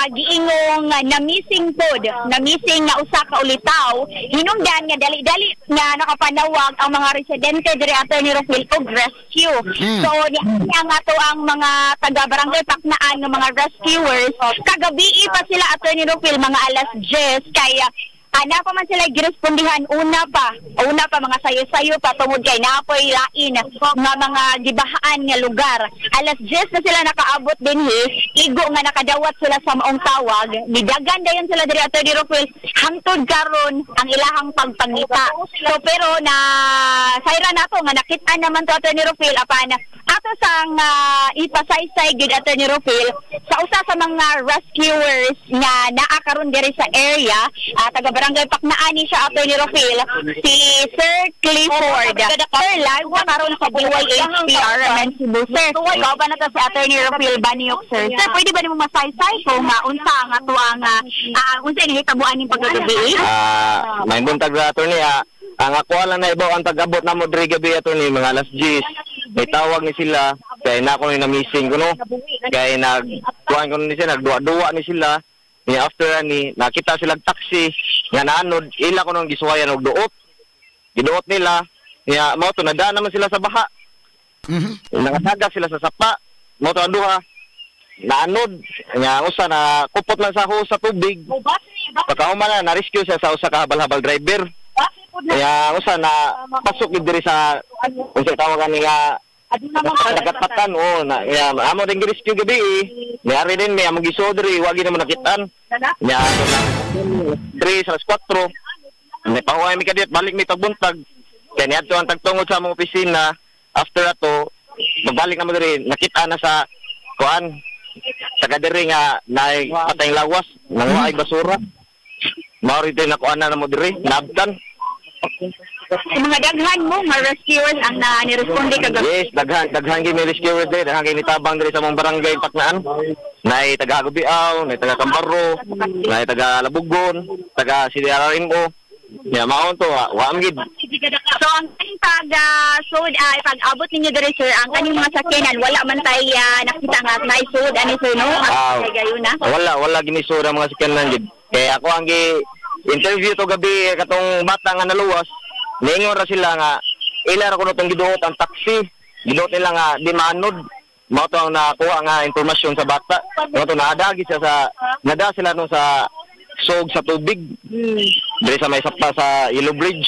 giingong na missing pod, na missing nga usa ka ulitaw, hinungdan nga dali-dali nga nakapanawag ang mga residente diri, Attorney Rompil, og rescue. So niya nga to ang mga taga Barangay Paknaan nga mga rescuers kagabi pa sila, Attorney Rompil, mga alas 10 kaya ana pa man sila girespondihan una pa mga sayo-sayo pa tungod kay naapoy lain nga mga gibahaan nga lugar. Alas 10 na sila nakaabot dinhi, igo nga nakadawat sila sa maong tawag. Nidagan dayon sila diri, Attorney Rufil, hangtod karon ang ilahang pagpangita. So pero na sayra nato nga nakit-an naman to, Attorney Rufil, apan ato sang ipasaysay gid, Attorney Rufil, sa usa sa mga rescuers nga naa karon diri sa area, taga Barangay Paknaan ni siya, Attorney Rufil, si Sir Clifford. Sir, live ka karon sa DYHPR and Cebu. Sir, kauban na to si Attorney Rufil Baniok, sir. Sir, pwede ba nimo masaysay kung unsa ang ato ang unsa ni hitabuan ning pagkagabi? May buntag ra, attorney. Ang ako lang na ibaw ang pag-abot na mo diri gabi, attorney, mga alas 10. May tawag ni sila kay na ako ni na missing ko no. Kay nag kuan ko ni sila, nagduwa-duwa ni sila. Ni after ani nakita sila taxi nga naanod, ila ko nung gisuwayan og duot. Giduot nila. Nya mao to nadaan naman sila sa baha. Nangasaga sila sa sapa. Mao to ang duha. Naanod. Nya ang usa na kupot lang sa hose sa tubig. Pagkahuman na na-rescue siya sa usa ka habal-habal driver. Kaya ang usa na pasok gid diri sa unsa tawag ani nga nagatpatan oh na ya amo din gi-rescue gabi eh. Mayari din may amo gisuod diri wagi na mo nakitaan. Nya 3 sa alas 4. May pahuway mi kadiyot, balik mi pagbuntag. Kaya niadto ang tagtungod sa among opisina after ato magbalik na mo diri, nakita na sa kuan sa kadiri nga naay patayng lawas nang ay basura. Mao rin na kuan na mo diri nabtan. Mga daghan mo nga rescuers ang na niresponde kagabi. Yes, daghan daghan gyud may rescuers diri, daghan kay nitabang diri sa among barangay Paknaan. Naay taga Hagobiaw, naay taga Cambaro, naay taga Labugon, taga CDRMO. Ya maon to, wa man gid. So ang kaning pag sud ay pag-abot ninyo diri, sir, ang kaning mga sakyanan wala man tay nakita nga may sud ani, sir, no? Kay gayon na. Wala gini sud ang mga sakyanan gid. Kaya ako ang gi interview to gabi katong bata nga naluwas, niingon ra sila nga ila ra kuno tong giduot ang taxi. Giduot nila nga di maanod. Mao to ang nakuha nga impormasyon sa bata. Mao to naadagi siya sa nada sila no sa sog sa tubig. Diri sa may sapa sa Yellow Bridge.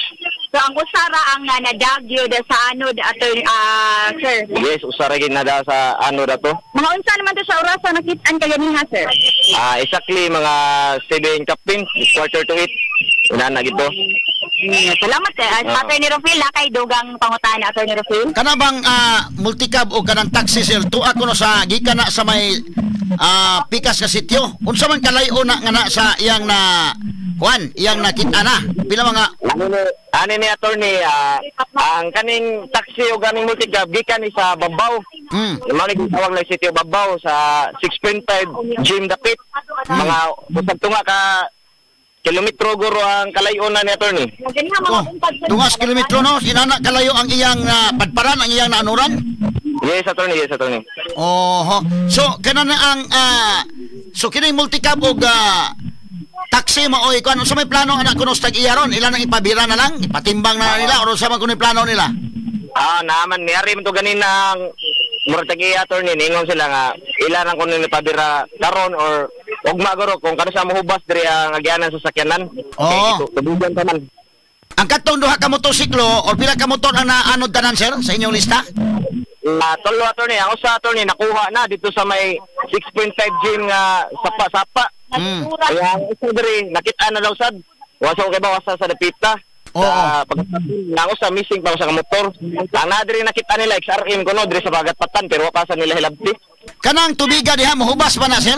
So ang usara ang nadagyo da sa anod, attorney, sir. Yes, usara gid nada sa ano dato. Mga unsa naman to sa oras na nakit-an kaganiha, sir? Exactly mga 7 kapin, 7:45. Una na gito. Salamat eh. Attorney Rufil, na kay dugang pangutana, Attorney Rufil. Kana bang multicab o kanang taxi, sir, tuwa ko no sa gikan na sa may pikas nga sityo. Unsa man kalayo na nga na sa iyang na kuan, iyang nakita na? Pila mga Ani ni attorney, ang kaning taxi o kaning multicab gikan ni sa Babaw. Mao ni gitawag na sityo Babaw sa 6.5 gym dapit. Mga usag tunga ka kilometro guro ang kalayo na ni attorney. Oh, tungas kilometro no, inana kalayo ang iyang padparan, ang iyang naanuran? Yes, attorney, yes, attorney. Oho. So kana na ang so kini multicab og taxi maoy kuan, unsa may plano anak kuno sa tag-iya ron? Ila nang ipabira na lang, ipatimbang na nila or unsa man kuno plano nila? Naaman niari man to ganina ang murag tag-iya, attorney, ningon sila nga ila nang kuno ipabira karon or ugma guro kung kano sa mohubas diri ang agyanan sa sakyanan. Oo. Kay tubugan pa man. Ang katong duha ka motorsiklo or pila ka motor ang naanod tanan, sir, sa inyong lista? Tulo, attorney. Ang usa, attorney, nakuha na dito sa may 6.5 gym nga sapa-sapa. Kaya ang usa diri nakita na daw sad. Wasa ko kay ba wasa sa dapita. Oo. Sa pag ang usa missing pa usa ka motor. Ang na diri nakita nila XRM kuno diri sa Bagatpatan pero wa pa sa nila hilabti. Kanang tubiga diha mohubas pa na, sir?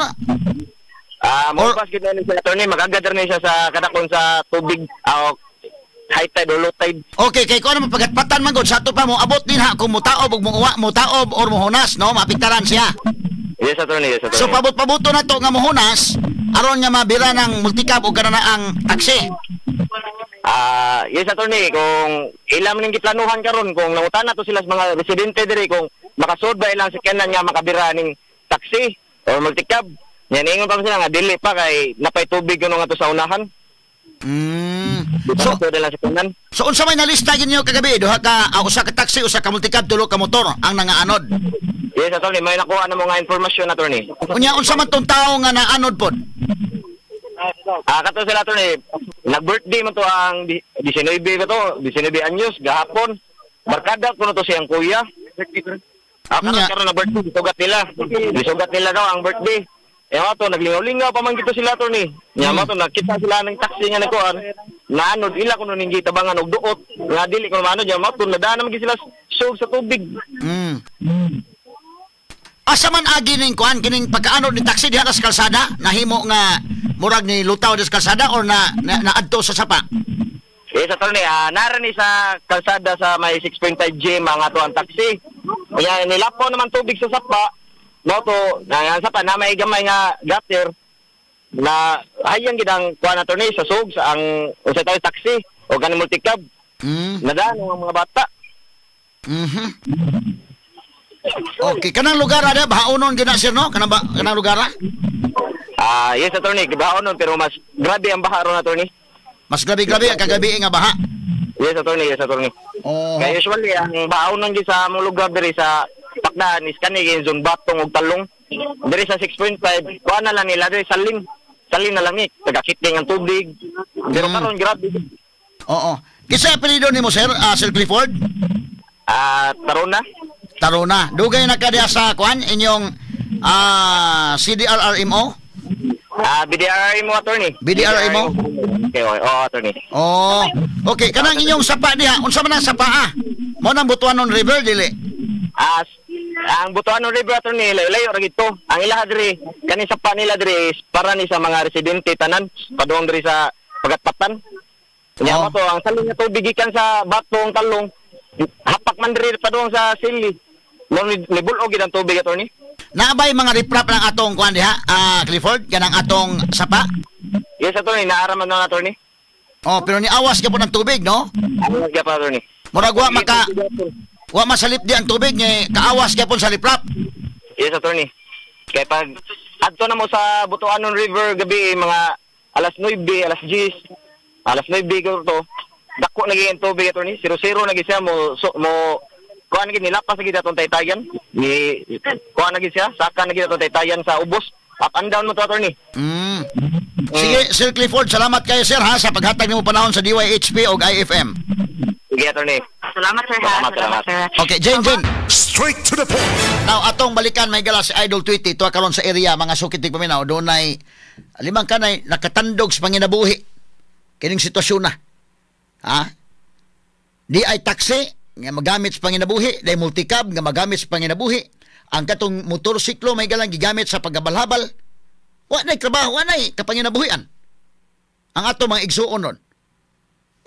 Mohubas gid na ni siya, attorney, magagad ni siya sa kadakon sa tubig high tide or low tide. Okay, kay kuan man pagatpatan man gud sa ato pa mo abot din ha kung mutaob og muwa, mutaob or muhunas no, maapektaran siya. Yes, attorney, yes, attorney. So pabot-pabuto na to nga mohunas aron nga mabira ng multicab o kana na ang taxi. Yes, attorney, kung ilam ning giplanuhan karon, kung nangutana to sila sa mga residente diri kung makasud ba ilang sakyanan nga makabira ning taxi or multicab. Nya niingon pa man sila nga dili pa kay napay tubig kuno ngadto sa unahan. So, So ilang sakyanan. so unsa may nalista ninyo kagabi? Duha ka usa ka taxi, usa ka multicab, tulo ka motor ang nangaanod. Yes, attorney, may nakuha na mo nga impormasyon, attorney. Unya unsa man tong tawo nga naanod pod? Kato sila, attorney, nag-birthday man to ang 19 ba to, 19 anyos gahapon. Barkada kuno to siyang kuya. Karon Nya. karon na birthday, gisugat nila. Gisugat nila daw ang birthday. Eh to naglingaw-lingaw pa man gito sila, attorney. Nya mo to nakita sila ng taxi nga nagkuan. Naanod ila kuno ning gitabangan og duot. Nga dili kuno maanod nya mo to nadaan naman gid sila sug sa tubig. Asa man agi ning kuan kining pagkaanod ni taxi diha sa kalsada nahimo nga murag ni lutaw sa kalsada or na naadto sa sapa? Yes, attorney, nara ni sa kalsada sa may 6.5 G mga to ang taxi. Kaya nilapaw naman tubig sa sapa. No to, na ang sapa na may gamay nga gutter na hayang gid ang kuan, attorney, sa sug sa ang usa tayo taxi o ganing multicab. Nadaan ang mga bata. Okay, kanang lugar ada bahaonon gid na sir no? Kanang ba, kanang lugar ah? Yes, attorney, bahaonon pero mas grabe ang baha ron, attorney. Mas grabe-grabe ang kagabi nga baha. Yes, attorney, yes, attorney. Oh. Kaya usually ang bahaonon gid sa among lugar diri sa Pakdaan is kani yung zone Batong ug Talong. Diri sa 6.5, kuha na lang nila diri salim. Salim na lang ni, tagakitling ang tubig. Pero karon grabe. Oo. Kinsa apelyido nimo sir, Sir Clifford? Tarona. Tarona. Dugay na ka diha sa kuan inyong CDRRMO? BDRMO, attorney. BDRMO? Okay, okay. Oo, attorney. Oh. Okay, kanang inyong sapa diha, unsa man ang sapa ah? Mao nang Butuanon River dili. Ang Butuanon River, attorney, layo-layo ra gito. Ang ilaha diri, kani sapa nila diri is para ni sa mga residente tanan padung diri sa Pagatpatan. Nya mo to ang salin nga tubig gikan sa Batong Talong. Hapak man diri padung sa Sili. Mo nibul-og gid ang tubig, attorney. Naabay mga riprap ng atong kuan diha, Clifford, kanang atong sapa? Yes, attorney, naara man na, attorney. Oh, pero niawas gyapon ang tubig, no? Awas gyapon, attorney. Murag wa maka wa masalip di ang tubig ni kaawas gyapon sa riprap. Yes, attorney. Kaya pag adto na mo sa Butuanon River gabi mga alas 9, alas 10, alas 9 ko to. Dako na gyud ang tubig, attorney. 0-0 na gyud siya mo so, mo kuan na gyud nilapas na gyud atong taytayan. Ni kuan na gyud siya, saka na gyud atong taytayan sa ubos. Up and down mo to, attorney. Sige, Sir Clifford, salamat kayo sir ha sa paghatag nimo panahon sa DYHP og IFM. Sige, attorney. Salamat sir ha. Salamat, salamat. Sir. Okay, Jane, Jane. Straight to the point. Now, atong balikan may gala si Idol Tweety tuwa karon sa area mga sukit tig paminaw dunay limang kanay nakatandog sa panginabuhi kining sitwasyon na. Ha? Di ay taxi nga magamit sa panginabuhi, di ay multicab nga magamit sa panginabuhi. Ang katong motorsiklo may galang gigamit sa paggabalhabal. Wa nay trabaho, wa nay kapanginabuhian. Ang ato mga igsuon nun.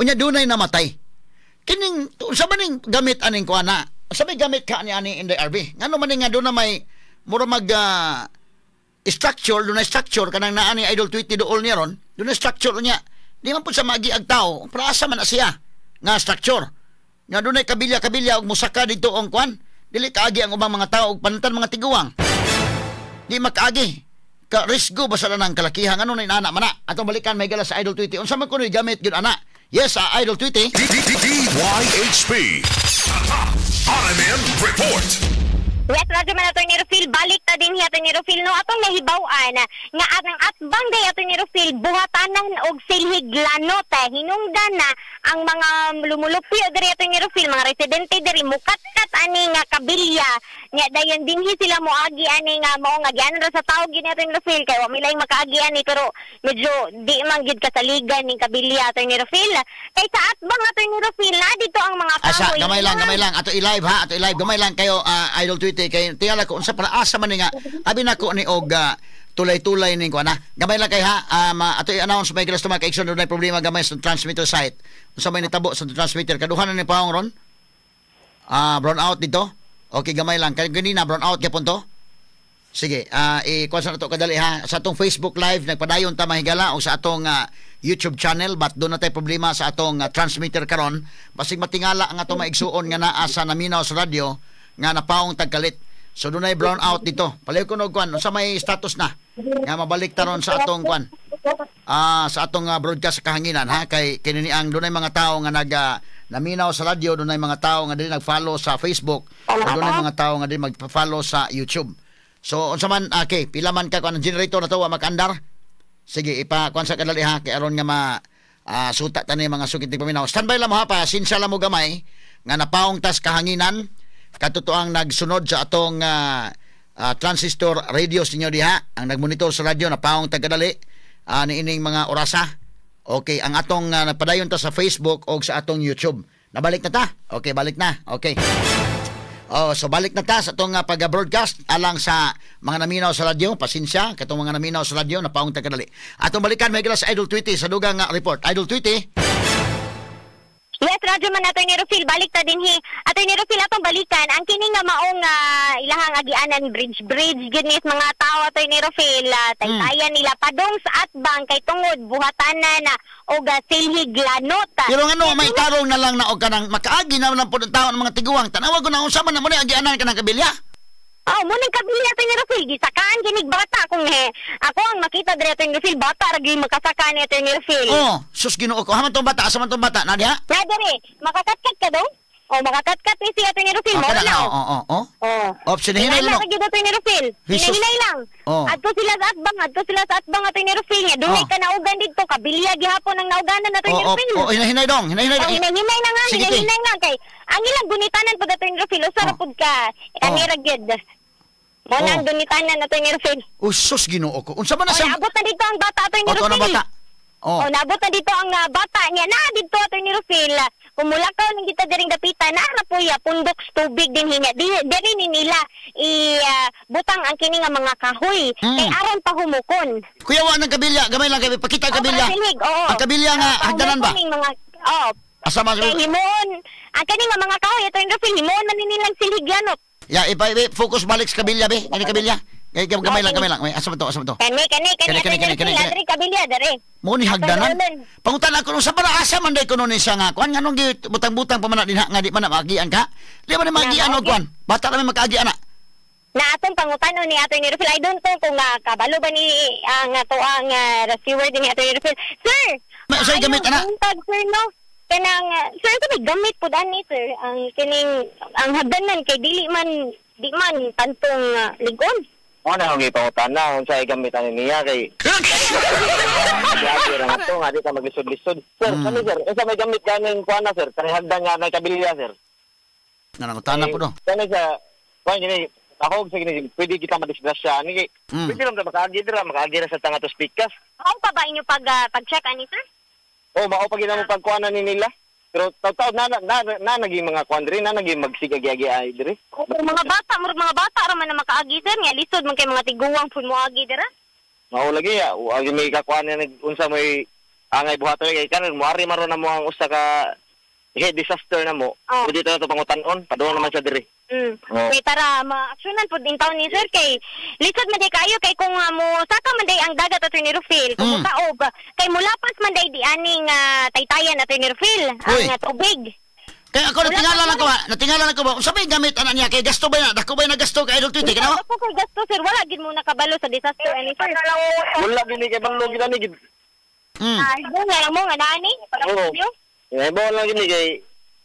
Unya dunay namatay. Kining unsa man ning gamit aning kuan na? Unsa may gamit ka ani ani Inday RB? Ngano man ning nga doon na may mura mag structure, doon na structure kanang naa ni Idol Tweety dool niya ron, doon na structure niya. Di man pud sa maagi ag tao, para asa man na siya nga structure. Nga doon ay kabilya-kabilya og musaka dito ang kuan, dili kaagi ang ubang mga tao og panantan mga tiguang. Di makaagi. Ka risgo ba sa lanang kalakihan ano na inana man na. Atong balikan may gala sa Idol Tweety. Unsa man kuno gamit gyud ana? Yes, Idol Tweety. DYHP. RMN Report. Yes, radyo man Attorney Rufil, balik ta din hi Attorney Rufil no atong nahibaw-an nga ang atbang day Attorney Rufil buhatanan og silhig lanot hinungdan na ang mga lumulupyo diri Attorney Rufil, mga residente diri mukatkat ani nga kabilya nya dayon dinhi sila moagi ani nga mao nga gianan ra sa tawo gid ni Attorney Rufil kay wa milay makaagi ani pero medyo di man gid kasaligan ning kabilya Attorney Rufil kay sa atbang Attorney Rufil na dito ang mga Asa, kahoy. gamay lang ato i-live ha, ato i-live gamay lang kayo Idol Tweety kay tingala ko unsa para asa man ni nga abi nako ni og tulay-tulay ning kuan ha. Gamay lang kay ha, ato i-announce may gilas mga kaigsoon dunay problema gamay sa transmitter site. Unsa may nitabo sa transmitter kaduha na ni paong ron? Brown out dito. Okay, gamay lang kay ganina brown out gyapon to. Sige, ikuan sa nato kadali ha. Sa atong Facebook Live nagpadayon ta mahigala o sa atong YouTube channel, but doon na tay problema sa atong transmitter karon. Basig matingala ang atong maigsuon nga naa sa naminaw sa radyo nga napaong tagkalit. So dunay brown out dito. Palayo ko og kuan unsa may status na nga mabalik taron sa atong kuan. Sa atong broadcast sa kahanginan ha, kay kini ang dunay mga tawo nga nag naminaw sa radyo, dunay mga tawo nga dili nag-follow sa Facebook, o dunay mga tawo nga dili mag-follow sa YouTube. So unsa man, okay, pila man ka kuan ang generator na to wa makaandar. Sige, ipa kuan sa kadali ha, kay aron nga ma suta tani mga sukit ni paminaw. Standby lang mo ha, pasensya lang mo gamay nga napaong tas kahanginan katotoang nagsunod sa atong transistor radio ninyo diha, ang nagmonitor sa radyo napaong tagkadali niining mga orasa. Okay, ang atong nagpadayon ta sa Facebook o sa atong YouTube. Nabalik na ta? Okay, balik na. Okay. Oh, so balik na ta sa atong pag-broadcast alang sa mga naminaw sa radyo. Pasensya katong mga naminaw sa radyo napaong tagkadali. Atong balikan may sa Idol Tweety sa dugang report. Idol Tweety. Yes, radyo man Atty. Rufil, balik ta din hi. Atty. Rufil, atong balikan ang kini nga maong ilahang agianan bridge gid ni mga tao Atty. Rufil, taytayan nila padong sa atbang kay tungod buhatanan na og silhig lanot. Pero ngano may tarong na lang na og kanang makaagi na lang pud ang tao ng mga tiguang. Tanawa ko na unsa man na mo ni agianan kanang kabilya. Oh, muning kabilya Atty. Rufil, gisakaan kinig bata kung ako ang makita diri Atty. Rufil, bata ra gyud makasaka ni Atty. Rufil. Oh, sus Ginoo ko. Haman tong bata, asa man tong bata na diha? Na diri, makakatkat ka dong? Oh, makakatkat ni si Atty. Rufil, mo na. Oo. Oh, sinahinay lang. Gyud Atty. Rufil. Hinahinay lang. Oh. Adto sila sa atbang, Atty. Rufil nga dunay ka naugan didto, kabilya gihapon ang nauganan Atty. Rufil. Oh, hinahinay dong, hinahinay. Oh, hinahinay na nga, hinahinay nga kay ang ilang gunitanan pud Atty. Rufil, usa ra pud ka kanira gyud. Mo nang dunitanan Atty. Rufil. Oh, sus Ginoo ko. Unsa man na siya? Naabot na dito ang bata Atty. Rufil. Oh, bata. Oh, naabot na dito ang bata niya. Na dito Atty. Rufil. Kung mulakaw ning kita diring dapita, naara po ya pundok tubig din hinya. Diri ni nila i butang ang kini nga mga kahoy kay aron pa humukon. Kuya wa nang kabilya, gamay lang kay pakita ang kabilya. Oo. Ang kabilya nga hagdanan ba? Mga, oo. Asa man kay himuon ang kini nga mga kahoy Atty. Rufil, himuon man ni nilang silhig lanot. Ya, ipa focus balik sa kabilya be. Kani kabilya. Gamay lang, gamay lang. Asa man to, asa man to? Kani. Kani kabilya dere. Mo ni hagdanan. Pangutan ako sa para asa man day kuno ni siya nga kuan nganong butang-butang pa man na dinha nga di man na maagian ka. Di man na maagian og kuan. Bata ra may makaagian na. Na atong pangutanon ni Atty. Rufil, I don't know kung kabalo ba ni ang ato ang receiver din ni Atty. Rufil. Sir, may gamit ana. Sir, no. Kanang sir, may gamit pud ani sir ang kining ang hagdanan kay dili man di man tantong ligon. Mo na akong ipangutan na kung sa'y gamit ani niya kay Grabe ra to nga di ka maglisod-lisod. Sir, kani sir, unsa may gamit ganing kuan na sir? Kani hagdan nga may kabilya sir. Nanangutana po no. Kani sa kuan gini ako sa gini pwede kita madisgrasya ani kay pwede lang ta makaagi dira, makaagi ra sa tanga to speakers. Mao pa ba inyo pag pag-check ani sir? Oh, mao pa gina mo pagkuanan ni nila. Pero taw-taw na na naging mga kuan diri, na naging magsigagi ay diri. Mga bata, murag mga bata ra man na makaagi sir, nga lisod man kay mga tiguang pud moagi dira. Mao lagi ya, agi may kakuan nga unsa may angay buhaton kay karon moari maron na mo ang usa ka head disaster na mo. Oh. Pwede ta to pangutan-on, padung naman siya diri. Oh. Kay para ma-actionan pud in town ni sir kay lisod man day kayo kay kung mo saka man day ang dagat Atty. Rufil, kung mutaob kay mulapas man day di aning taytayan Atty. Rufil ang tubig. Kaya ako natingala lang ko ba unsa may gamit ana niya kay gasto ba na? Dako ba na gasto kay Idol Tweety kana? Dako kay gasto sir, wala gid mo nakabalo sa disaster ani sir. Wala gid ni kay balo gid ani gid. Ay, mo nga mo nga naani. Oo. Eh mo lang gini kay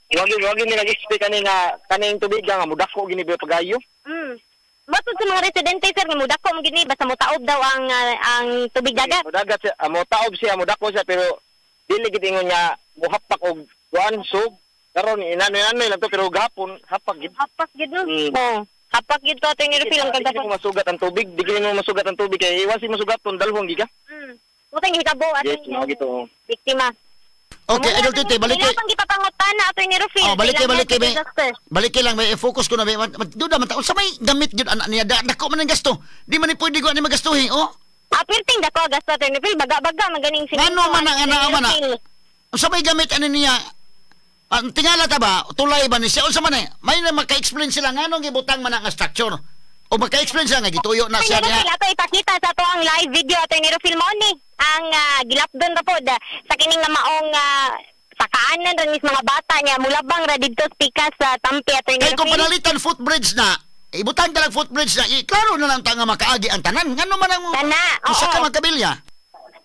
wagi ni nag-expect ani nga kaning tubig nga mudako gini ba pagayo. Matod sa mga residente sir nga mudako man gini basta motaob daw ang tubig dagat. Mudagat siya, motaob siya, mudako siya pero dili gid ingon nga mohapak og kuan sug. Karon inano lang to pero gahapon hapak gid. Hapak gid no. Oh, hapak gid to Atty. Rufil ang kagapon. Di masugat ang tubig, di gini mo masugat ang tubig kay iwas si masugaton dalhong giga. Mutang hitabo ato. Yes, biktima. Okay, Idol Tweety, balik kay. Pang gipapangutan na Atty. Rufil. Oh, balik kay. Balik kay lang may focus ko na may. Duda man ta unsa may gamit gyud ana niya? Dako man ang gasto. Di man ni pwede ko ani magastuhi, oh. Apirting dako gasto Atty. Rufil, baga-baga man ganing singo. Ngano man ang ana man. Unsa may gamit ani niya? Tingala ta ba? Tulay ba ni siya? Unsa man eh? May na maka-explain sila nganong gibutang man ang structure. O maka-explain siya nga gituyo na siya Attorney diha. Rufil, ato ipakita sa ato ang live video, Attorney Rufil, mao ni ang gilapdon ra pod sa kining nga maong sakaanan ra ni mga bata niya mulabang ra didto sa pikas sa tampi, Attorney Kay kung Rufil. panalitan footbridge na, ibutang ka lang footbridge na, klaro na lang ta nga makaagi ang tanan. Ngano man ang Tana, usa oo. ka magkabilya?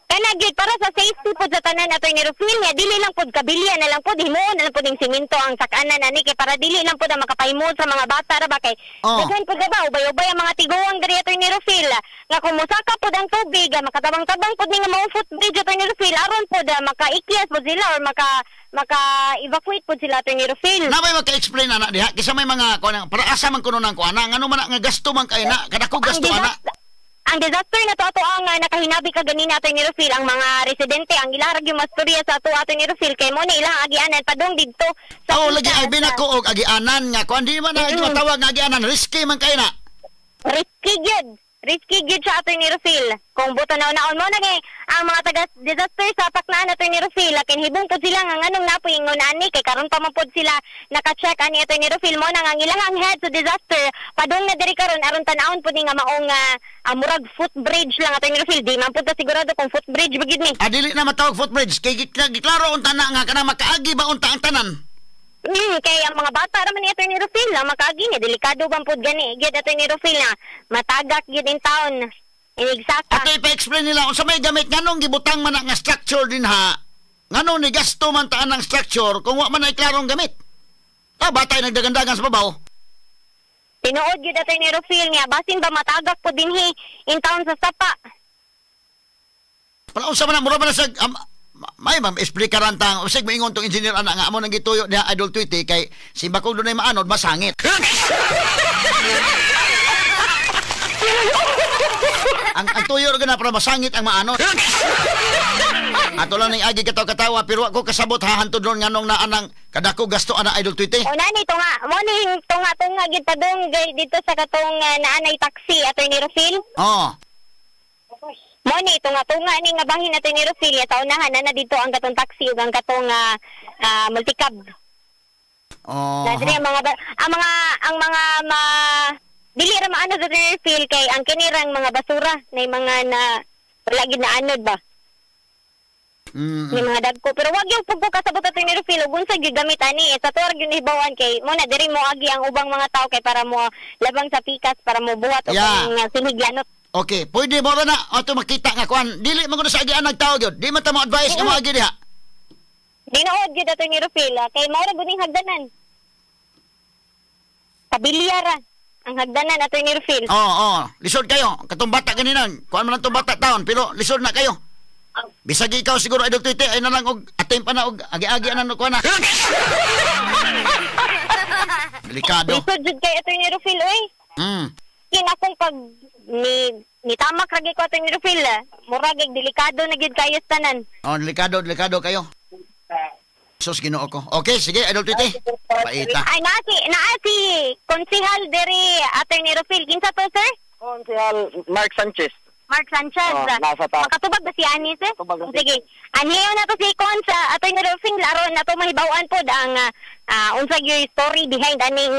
Kana gyud para sa safety pod sa tanan, Attorney Rufil, nga dili lang pod kabilya na lang pod, himuon na lang pod ning simento ang sakanan ani kay para dili lang pod ang makapahimod sa mga bata ra ba kay daghan pod ba ubay-ubay ang mga tiguang diri, Attorney Rufil, nga kung mosaka pod ang tubig, makatabang-tabang pod ni nga mao footbridge, Attorney Rufil, aron pod makaikyas pod sila or maka evacuate pod sila, Attorney Rufil. Na may maka-explain ana diha kaysa may mga kuan para asa man kuno nang kuan ngano man na nga gasto man kay na kadako gasto ana. Ang disaster na to ato ang nakahinabi ka ganina, Attorney Rufil, ang mga residente ang ilarag yung masturya sa ato, Attorney Rufil, kay mo na ilang agianan padung didto sa Oh, lagi ay binako og agianan nga kuan di man na matawag nga agianan, risky man kay na. Risky gyud. Risky gyud siya, Attorney Rufil. Kung buto na naon mo na kay ang mga taga disaster sa Paknaan, Attorney Rufil, kinhibong pud sila nga nganong napoy ingon ani kay karon pa man pud sila naka-check ani, Attorney Rufil. Mo na nga ang ilang head sa disaster padung na diri karon aron tan-awon pud ni nga maong murag footbridge lang, Attorney Rufil. Di man pud ta sigurado kung footbridge ba gyud ni. Ah, dili na matawag footbridge kay giklaro unta na nga kanang makaagi ba unta ang tanan. Kay ang mga bata ra man ni Attorney Rufil ang makaagi niya, delikado bang pud gani gyud, Attorney Rufil, na matagak gyud in town inigsaka. Ato ipa-explain nila unsa may gamit nganong gibutang man na nga structure din ha. Nganong ni gasto man taan ang structure kung wa man ay klarong gamit. Ta batay nagdagandagan sa babaw. Tinuod gyud, Attorney Rufil, nga basin ba matagak po dinhi in town sa Sapa. Pala unsa man na mura man na sa may ma'am explikaran tang usig moingon tong engineer ana nga amo nang gituyo diha, Idol Tweety, kay simba kong dunay maanod masangit. Ang tuyo ra gana para masangit ang maanod. Ato lang ning agi katawa-katawa pero wa ko kasabot ha hantod ron nganong naa nang kadako gasto ana, Idol Tweety. O nani to nga mo ning tunga-tunga gid padung dito sa katong naanay taxi, Attorney Rufil. Oh. Mo ni tunga-tunga ni nga bahin, Attorney Rufil, sa unahan na dito ang katong taxi ug ang katong multicab. Oh. Na diri ang mga ang mga ma dili ra maano sa Attorney Rufil kay ang kinirang mga basura na mga na wala gid na anod ba. Ni mga dagko pero wag yung pugko kasabot, Attorney Rufil, ug unsa gyud gamit ani sa tuwa gyud hibawan kay mo na diri mo agi ang ubang mga tao kay para mo labang sa pikas para mo buhat og siniglanot. Okay, pwede mo na ato makita nga kuan dili man kuno sa agian nagtao gyud. Di man ta mo advice nga moagi diha. Dinood gyud, Attorney Rufil, kay mao ra gud ning hagdanan. Pabiliara ang hagdanan, Attorney Rufil. Oo, lisod kayo. Katong bata ganina, kuan man ang tong bata taon pero lisod na kayo. Bisag ikaw siguro, Idol Tweety, ay na lang og attempt pa na og agi-agi ana no kuan na. Delikado. Lisod jud kay Attorney Rufil oy. Kin akong pag ni tamak ra gyud ko, Attorney Rufil, murag delikado na gyud kayo sa tanan. Oh, delikado, delikado kayo. Sus, Ginoo ko. Okay, sige, Idol Tweety. Paita. Ay, naa si Konsihal diri, Attorney Rufil. Kinsa to, sir? Konsihal Mark Sanchez. Mark Sanchez. Oh, nasa taas. Makatubag ba si Anis? Eh? Sige. Anhiyo na to si Cons, Attorney Rufil, aron na to mahibaw-an pod ang unsa gyud story behind aning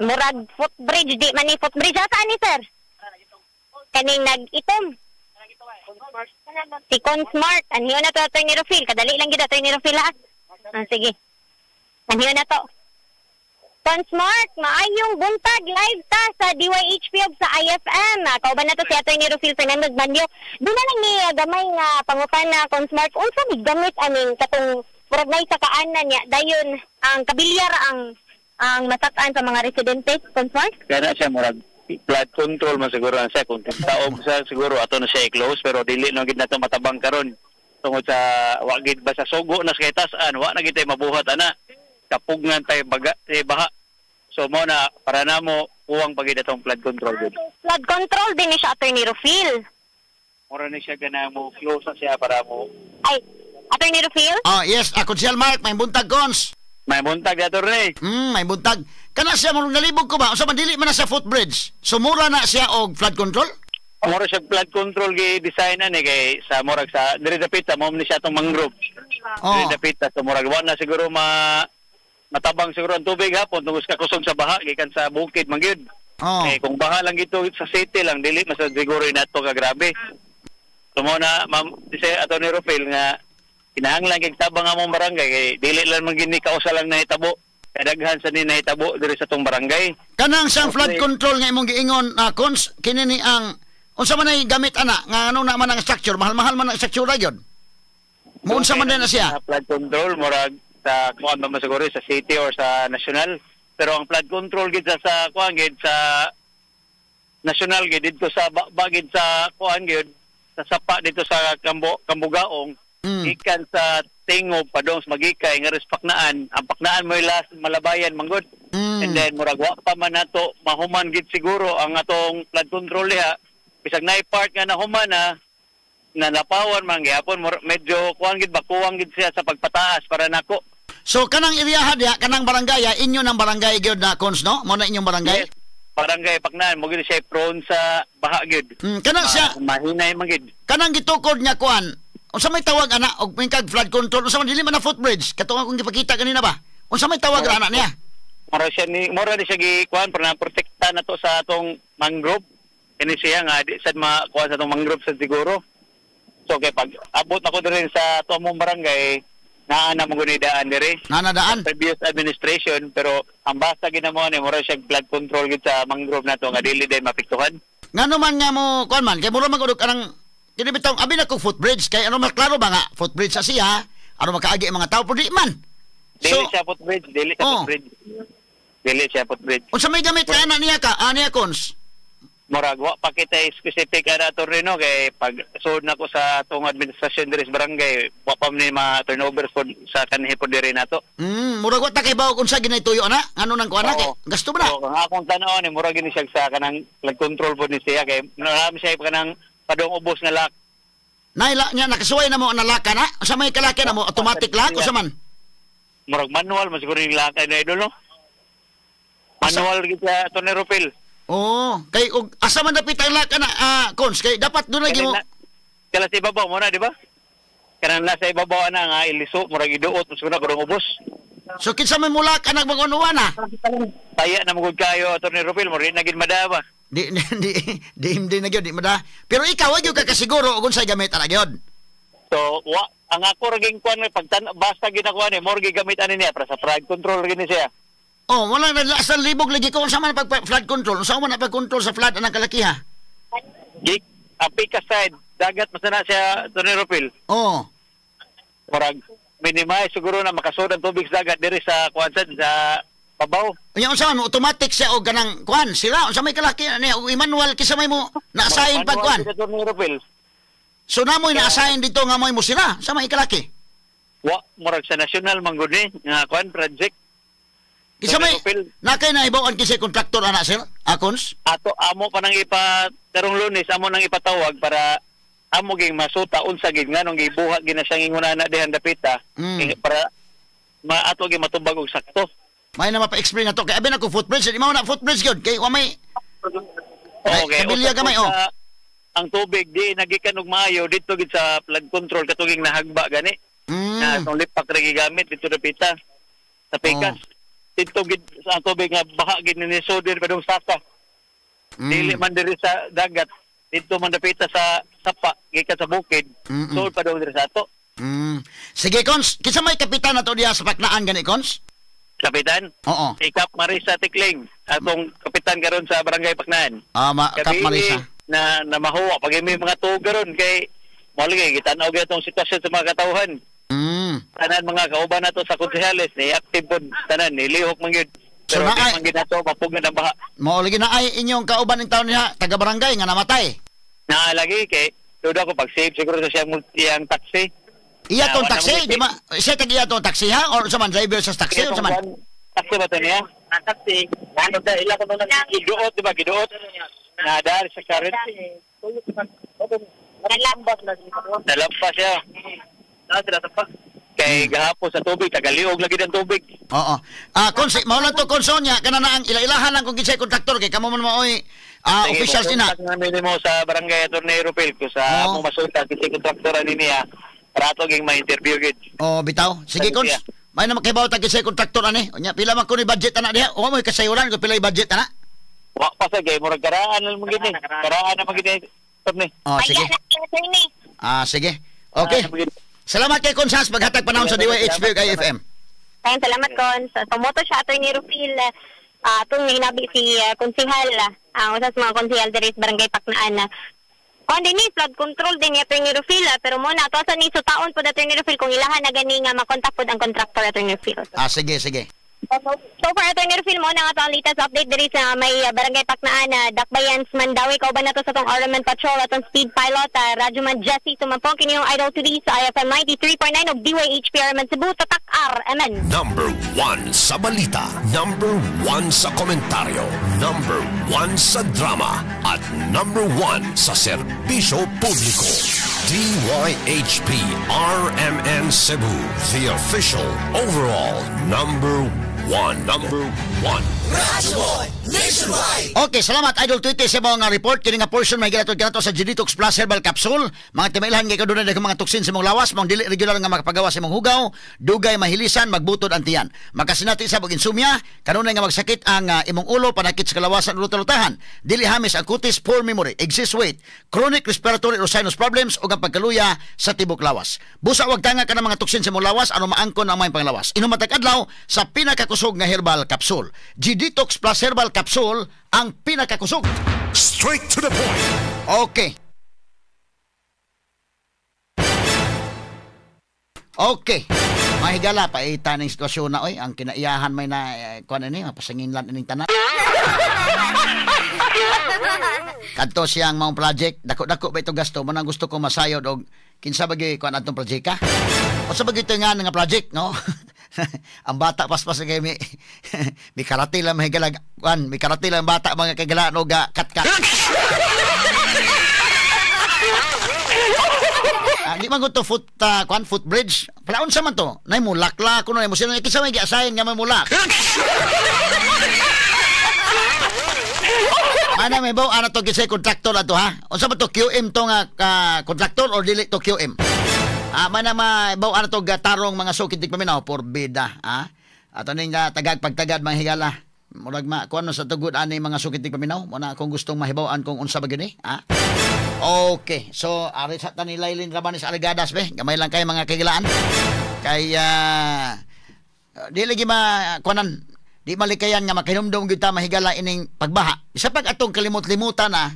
murag footbridge, di man ni footbridge. Asa ani, sir? Kaning nag-itom. Si Cons Mark. Anhiyo na to, Attorney Rufil. Kadali lang gyud, Attorney Rufil, ha? Sige. Anhiyo na to. Cons Mark, maayong buntag, live ta sa DYHP ug sa IFM. Kauban na to si Attorney Rufil Fernandez Bandio. Doon na lang ni gamay nga pangutan na, Cons Mark, unsa mig gamit aning katong murag nay sa kaanan niya dayon ang kabilyar ang masak-an sa mga residente, Cons Mark? Kana siya murag flood control man siguro na siya kung taog sa siguro ato na siya i-close pero dili no gid nato matabang karon tungod sa wa gid ba sa sugo na sa kay tas-an wa na gid tay mabuhat ana kapugnan tay baga baha. So mo na para namo kuwang pagid atong flood control gud. Flood control din ni siya, Attorney Rufil. Mura ni siya gana mo close na siya para mo. Ay, Attorney Rufil? Oh, yes, ako si Mark, may buntag, Cons. May buntag, Attorney. May buntag. Kana siya mo nalibog ko ba? Unsa man dili man na sa footbridge. So mura na siya og flood control? Mura siya flood control gi design ani kay sa murag sa diri dapita mo ni siya atong mangrove. Oh. Diri dapita so murag wa na siguro matabang siguro ang tubig hapon tungod sa kusog sa baha gikan sa bukid man gyud. Oh. Eh, kung baha lang gito sa city lang dili mas siguro nato ka grabe. So mo na ma'am si Atty. Rufil nga kinahanglan kay tabang among barangay kay dili lang man gini kausa lang nahitabo. Kadaghan sa ni nahitabo diri sa tong barangay. Kanang siyang flood Okay. control nga imong giingon na cons kini ni ang unsa man ay gamit ana nga ano na man ang structure, mahal-mahal man ang structure gyud. Mo unsa man din na siya? Sa flood control murag sa kuan ba man siguro sa city or sa national. Pero ang flood control gid sa kuan gid sa national gid didto sa bagid sa kuan gid sa sapa dito sa Kambugaong gikan sa Tingob padong sa Magikay nga Paknaan. Ang Paknaan mo last Malabayan manggod. And then murag wa pa man nato mahuman gid siguro ang atong flood control diha. Bisag naay part nga nahuman na napawan man gihapon medyo kuan gid ba kuwang gid siya sa pagpataas para nako. So kanang iriyaha diha, kanang barangay, inyo ng barangay gyud na cons no? Mo na inyong barangay? Yes. Barangay Paknaan mo gid siya prone sa baha gid. Kanang siya mahinay man gid. Kanang gitukod niya kuan. Unsa may tawag ana og mingkag flood control, unsa man dili man na footbridge katong akong gipakita kanina ba? Unsa may tawag ra ana niya? Mura siya ni mura ni siya gi kuan para protekta na to sa atong mangrove. Kini siya nga di sad makuha sa atong mangrove sa siguro. So kay pag abot ako diri sa ato among barangay naa na mo daan diri. Naa daan. Previous administration pero ang basta ginamo ni mura siya flood control gid sa mangrove nato nga dili din mapiktuhan. Ngano man nga mo kuan man kay mura man gud kanang kini bitong abi na ko footbridge kay ano mas klaro ba nga footbridge sa siya ano makaagi ang mga tao pero di man. Dili So, siya footbridge, dili siya footbridge. Dili siya footbridge. Unsa may gamit ka ana niya ka niya cons? Murag wa pa kita specific ana Torino kay pag suod nako sa atong administrasyon diri sa barangay wa pa man ni ma turnover pod sa kanhi pod diri nato. Murag wa ta kay bawog unsa ginaytuyo ana ngano nang kuan ana kay gasto ba na? Oo, ang akong tan-aw ni murag gini siya sa kanang flood control pod ni siya kay marami siya kanang padong ubos nga lock. Naila niya nakasuway na mo na laka na unsa may kalaki na mo automatic lock unsa man? Murag manual man siguro yung lock na idol no. Manual gid sa Tony Rupil. Oo, kay og asa man dapit ang lock ana cons kay dapat doon lagi mo. Kala sa ibabaw mo na, di ba? Kanang nasa ibabaw ana nga iliso murag iduot mo siguro padong ubos. So kinsa may mulak anak magunuan na? Taya na magud kayo Atty. Rupil, mo rin na gid madama. Di di di di na gyud di mada. Pero ikaw wa gyud ka kasiguro og unsay gamit ana gyud. So wa ang ako ra ging kuan pagtan basta ginakuha ni more gigamit ani niya para sa flood control gini siya. Oh, wala na sa libog lagi ko unsa man pag flood control, unsa man pag control sa flood anang kalakiha? Gik ang pika side dagat mas na siya Atty. Rupil. Oh. Murag minimize siguro na makasud ang tubig sa dagat diri sa kuan sad sa pabaw. Unya unsa man automatic siya og kanang kuan sila unsa may kalaki niya og manual kisa may mo na-assign pag kuan. So namoy na-assign dito nga moy mo sila sa may kalaki. Wa murag sa national man gud ni nga kuan project. Kisa may nakay na ibaw-an kisay kontraktor ana sir Akons? Ato amo pa nang ipa karong Lunes amo nang ipatawag para amo ging masuta unsa gid nganong gibuhat gina siyang ingon ana dihan dapita para maato ging matubag og sakto. May na mapa-explain na to kay abi na ko footbridge di mao na footbridge gyud kay wa may okay, kabilya gamay oh. Ang tubig di nagikan og maayo didto gid sa flood control katuging nahagba gani. Na atong lipak ra gigamit didto dapita sa pikas. Didto gid sa tubig nga baha gid ni sudin padung saka. Dili man diri sa dagat, didto man dapita sa sapa gikan sa bukid. So padung diri sa ato. Sige Cons, kinsa may kapitan nato diha sa Paknaan gani Cons? Kapitan? Oo. Si Kap Marisa Tikling, atong kapitan karon sa Barangay Paknaan. Kap Marisa. Na mahuwa pag may mga tuog karon kay mo lagi gitan-aw gyud atong sitwasyon sa mga katawhan. Tanan mga kauban nato sa konsehales ni active pod tanan ni lihok man gyud. So Pero na di man gyud nato mapugnan ang baha. Mao lagi na ay inyong kauban ning taon niya taga barangay nga namatay. Naa lagi kay duda ko pag save siguro sa siyang iyang taxi. Iya tong taxi, di ba? Siya tag iya tong taxi ha or sa man driver sa taxi or sa man? Taxi ba to niya? Ang taxi, ano da ila ko nang giduot di ba giduot? Na dahil sa karet. Nalampas siya. Kay gahapon sa tubig, tagaliog lagi ng tubig. Oo. Konsi, mao lang to konsonya kana na ang ila-ilahan lang kung kinsay kontraktor kay kamo man maoy officials na. Sige, mo sa barangay Atty. Rupil ko sa among masulta kinsay kontraktor ani niya. Para ato ging ma-interview gid. Oh, bitaw. Sige Cons. May na makibaw ta kinsay kontraktor ani. Unya pila man kuno budget ana diha. Wa mo kasayuran ko pila budget ana. Wa pa sa kay murag karaan lang mo gini. Karaan na magini. Ni. Oh, sige. Ah, sige. Okay. Salamat kay Konsas paghatag panahon sa DYHP ug IFM. Ayun, salamat Kon. So, tumoto siya Attorney Rufil atong hinabi si konsihal, ang usa sa mga konsihal diri sa Barangay Paknaan. Kon din ni flood control din ni Attorney Rufil, pero mo na ato sa ni sutaon pod Attorney Rufil kung ilahan na gani nga makontak pod ang contractor Attorney Rufil. Ah, sige, sige. So far, Attorney Rufil, mo na nga ang latest update diri sa may Barangay Paknaan, Dakbayan, Mandawi. Kauban na to sa tong RMN Patrol atong speed pilot, Radyoman Jesse Tumampong, kini yung Idol 3 sa IFM 93.9 ug DYHP RMN Cebu, Tatak RMN. Number 1 sa balita, number 1 sa komentaryo, number 1 sa drama, at number 1 sa serbisyo publiko. DYHP RMN Cebu, the official overall number 1. Number 1. Okay, salamat Idol Tweety sa mga report kini nga portion may gilatod kanato sa Genetox Plus Herbal Capsule. Mga timailhan kay kadunay daghang mga toksin sa imong lawas, mong dili regular nga makapagawa sa imong hugaw, dugay mahilisan, magbutod ang tiyan. Makasinati sa pag insomnia, kanunay nga magsakit ang imong ulo, panakit sa kalawasan ug lutahan. Dili hamis ang kutis, poor memory, excess weight, chronic respiratory or sinus problems ug ang pagkaluya sa tibok lawas. Busa wag tanga ka ng mga toksin sa imong lawas aron maangkon ang mga panglawas. Inom matag adlaw sa pinakakusog nga herbal capsule. G-Detox Plus Herbal Capsule ang pinakakusog. Straight to the point. Okay. Okay. Mahigala pa itaning sitwasyon na oy, ang kinaiyahan may na kuan ini mapasangin lang ining tanan. Kadto siyang maong project, dako-dako ba ito gasto mo nang gusto ko masayod og kinsa ba gyud kuan atong project ka? Unsa ba gyud nga nga project, no? Ang bata paspas kay mi mi karate lang mahigala kuan, mi karate lang bata mga kagala no ga kat-kat. Di man to foot kuan footbridge. Pala unsa man to? Nay mulakla kuno nay mo sino kinsa may gi-assign nga may mulak. Ana may baw ana to kisay contractor ato ha. Unsa ba to QM to nga contractor or dili to QM? Mana mabaw ana to tarong mga sukid di paminaw porbida ha. Ato ning tagag pagtagad mga higala. Murag ma kuan sa tugod ani mga sukid di paminaw. Mo na akong gustong mahibaw-an kung unsa ba gyud ni ha. Okay, so ari sa tani Lailin Rabanes Aligadas be. Gamay lang kay mga kagilaan. Kay di lagi ma kuanan, di malikayan nga makahinumdum gyud ta mahigala ining pagbaha. Isa pag atong kalimot-limutan na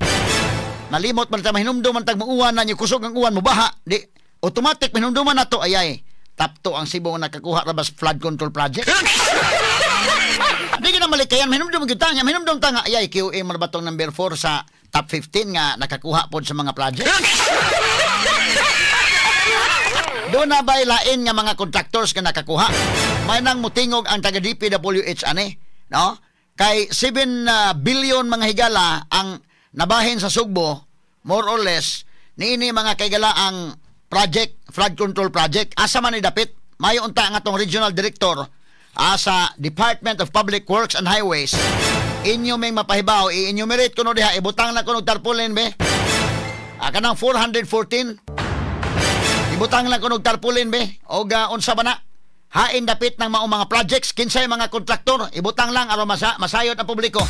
malimot man ta mahinumdum man tag muuwan na kusog ang uwan mobaha, di automatic mahinumduman nato ayay tapto ang Cebu nga nakakuha ra bas flood control project. Di gyud na malikayan mahinumdum gyud ta nga mahinumdum ta nga ayay QM man ba tong number 4 sa top 15 nga nakakuha pod sa mga project. Doon na ba'y lain nga mga contractors nga nakakuha? May nang mutingog ang taga DPWH ani, no? Kay 7 billion mga higala ang nabahin sa Sugbo, more or less, niini mga kaigala ang project, flood control project. Asa man ni dapit? Mayo unta nga tong regional director sa Department of Public Works and Highways. Inyo ming mapahibaw, i-enumerate kuno diha, ibutang na kuno tarpaulin be. Kanang 414. Ibutang lang kuno tarpaulin be. Og unsa ba na? Hain dapit ng maong mga projects, kinsay mga kontraktor, ibutang lang aron masayod ang publiko.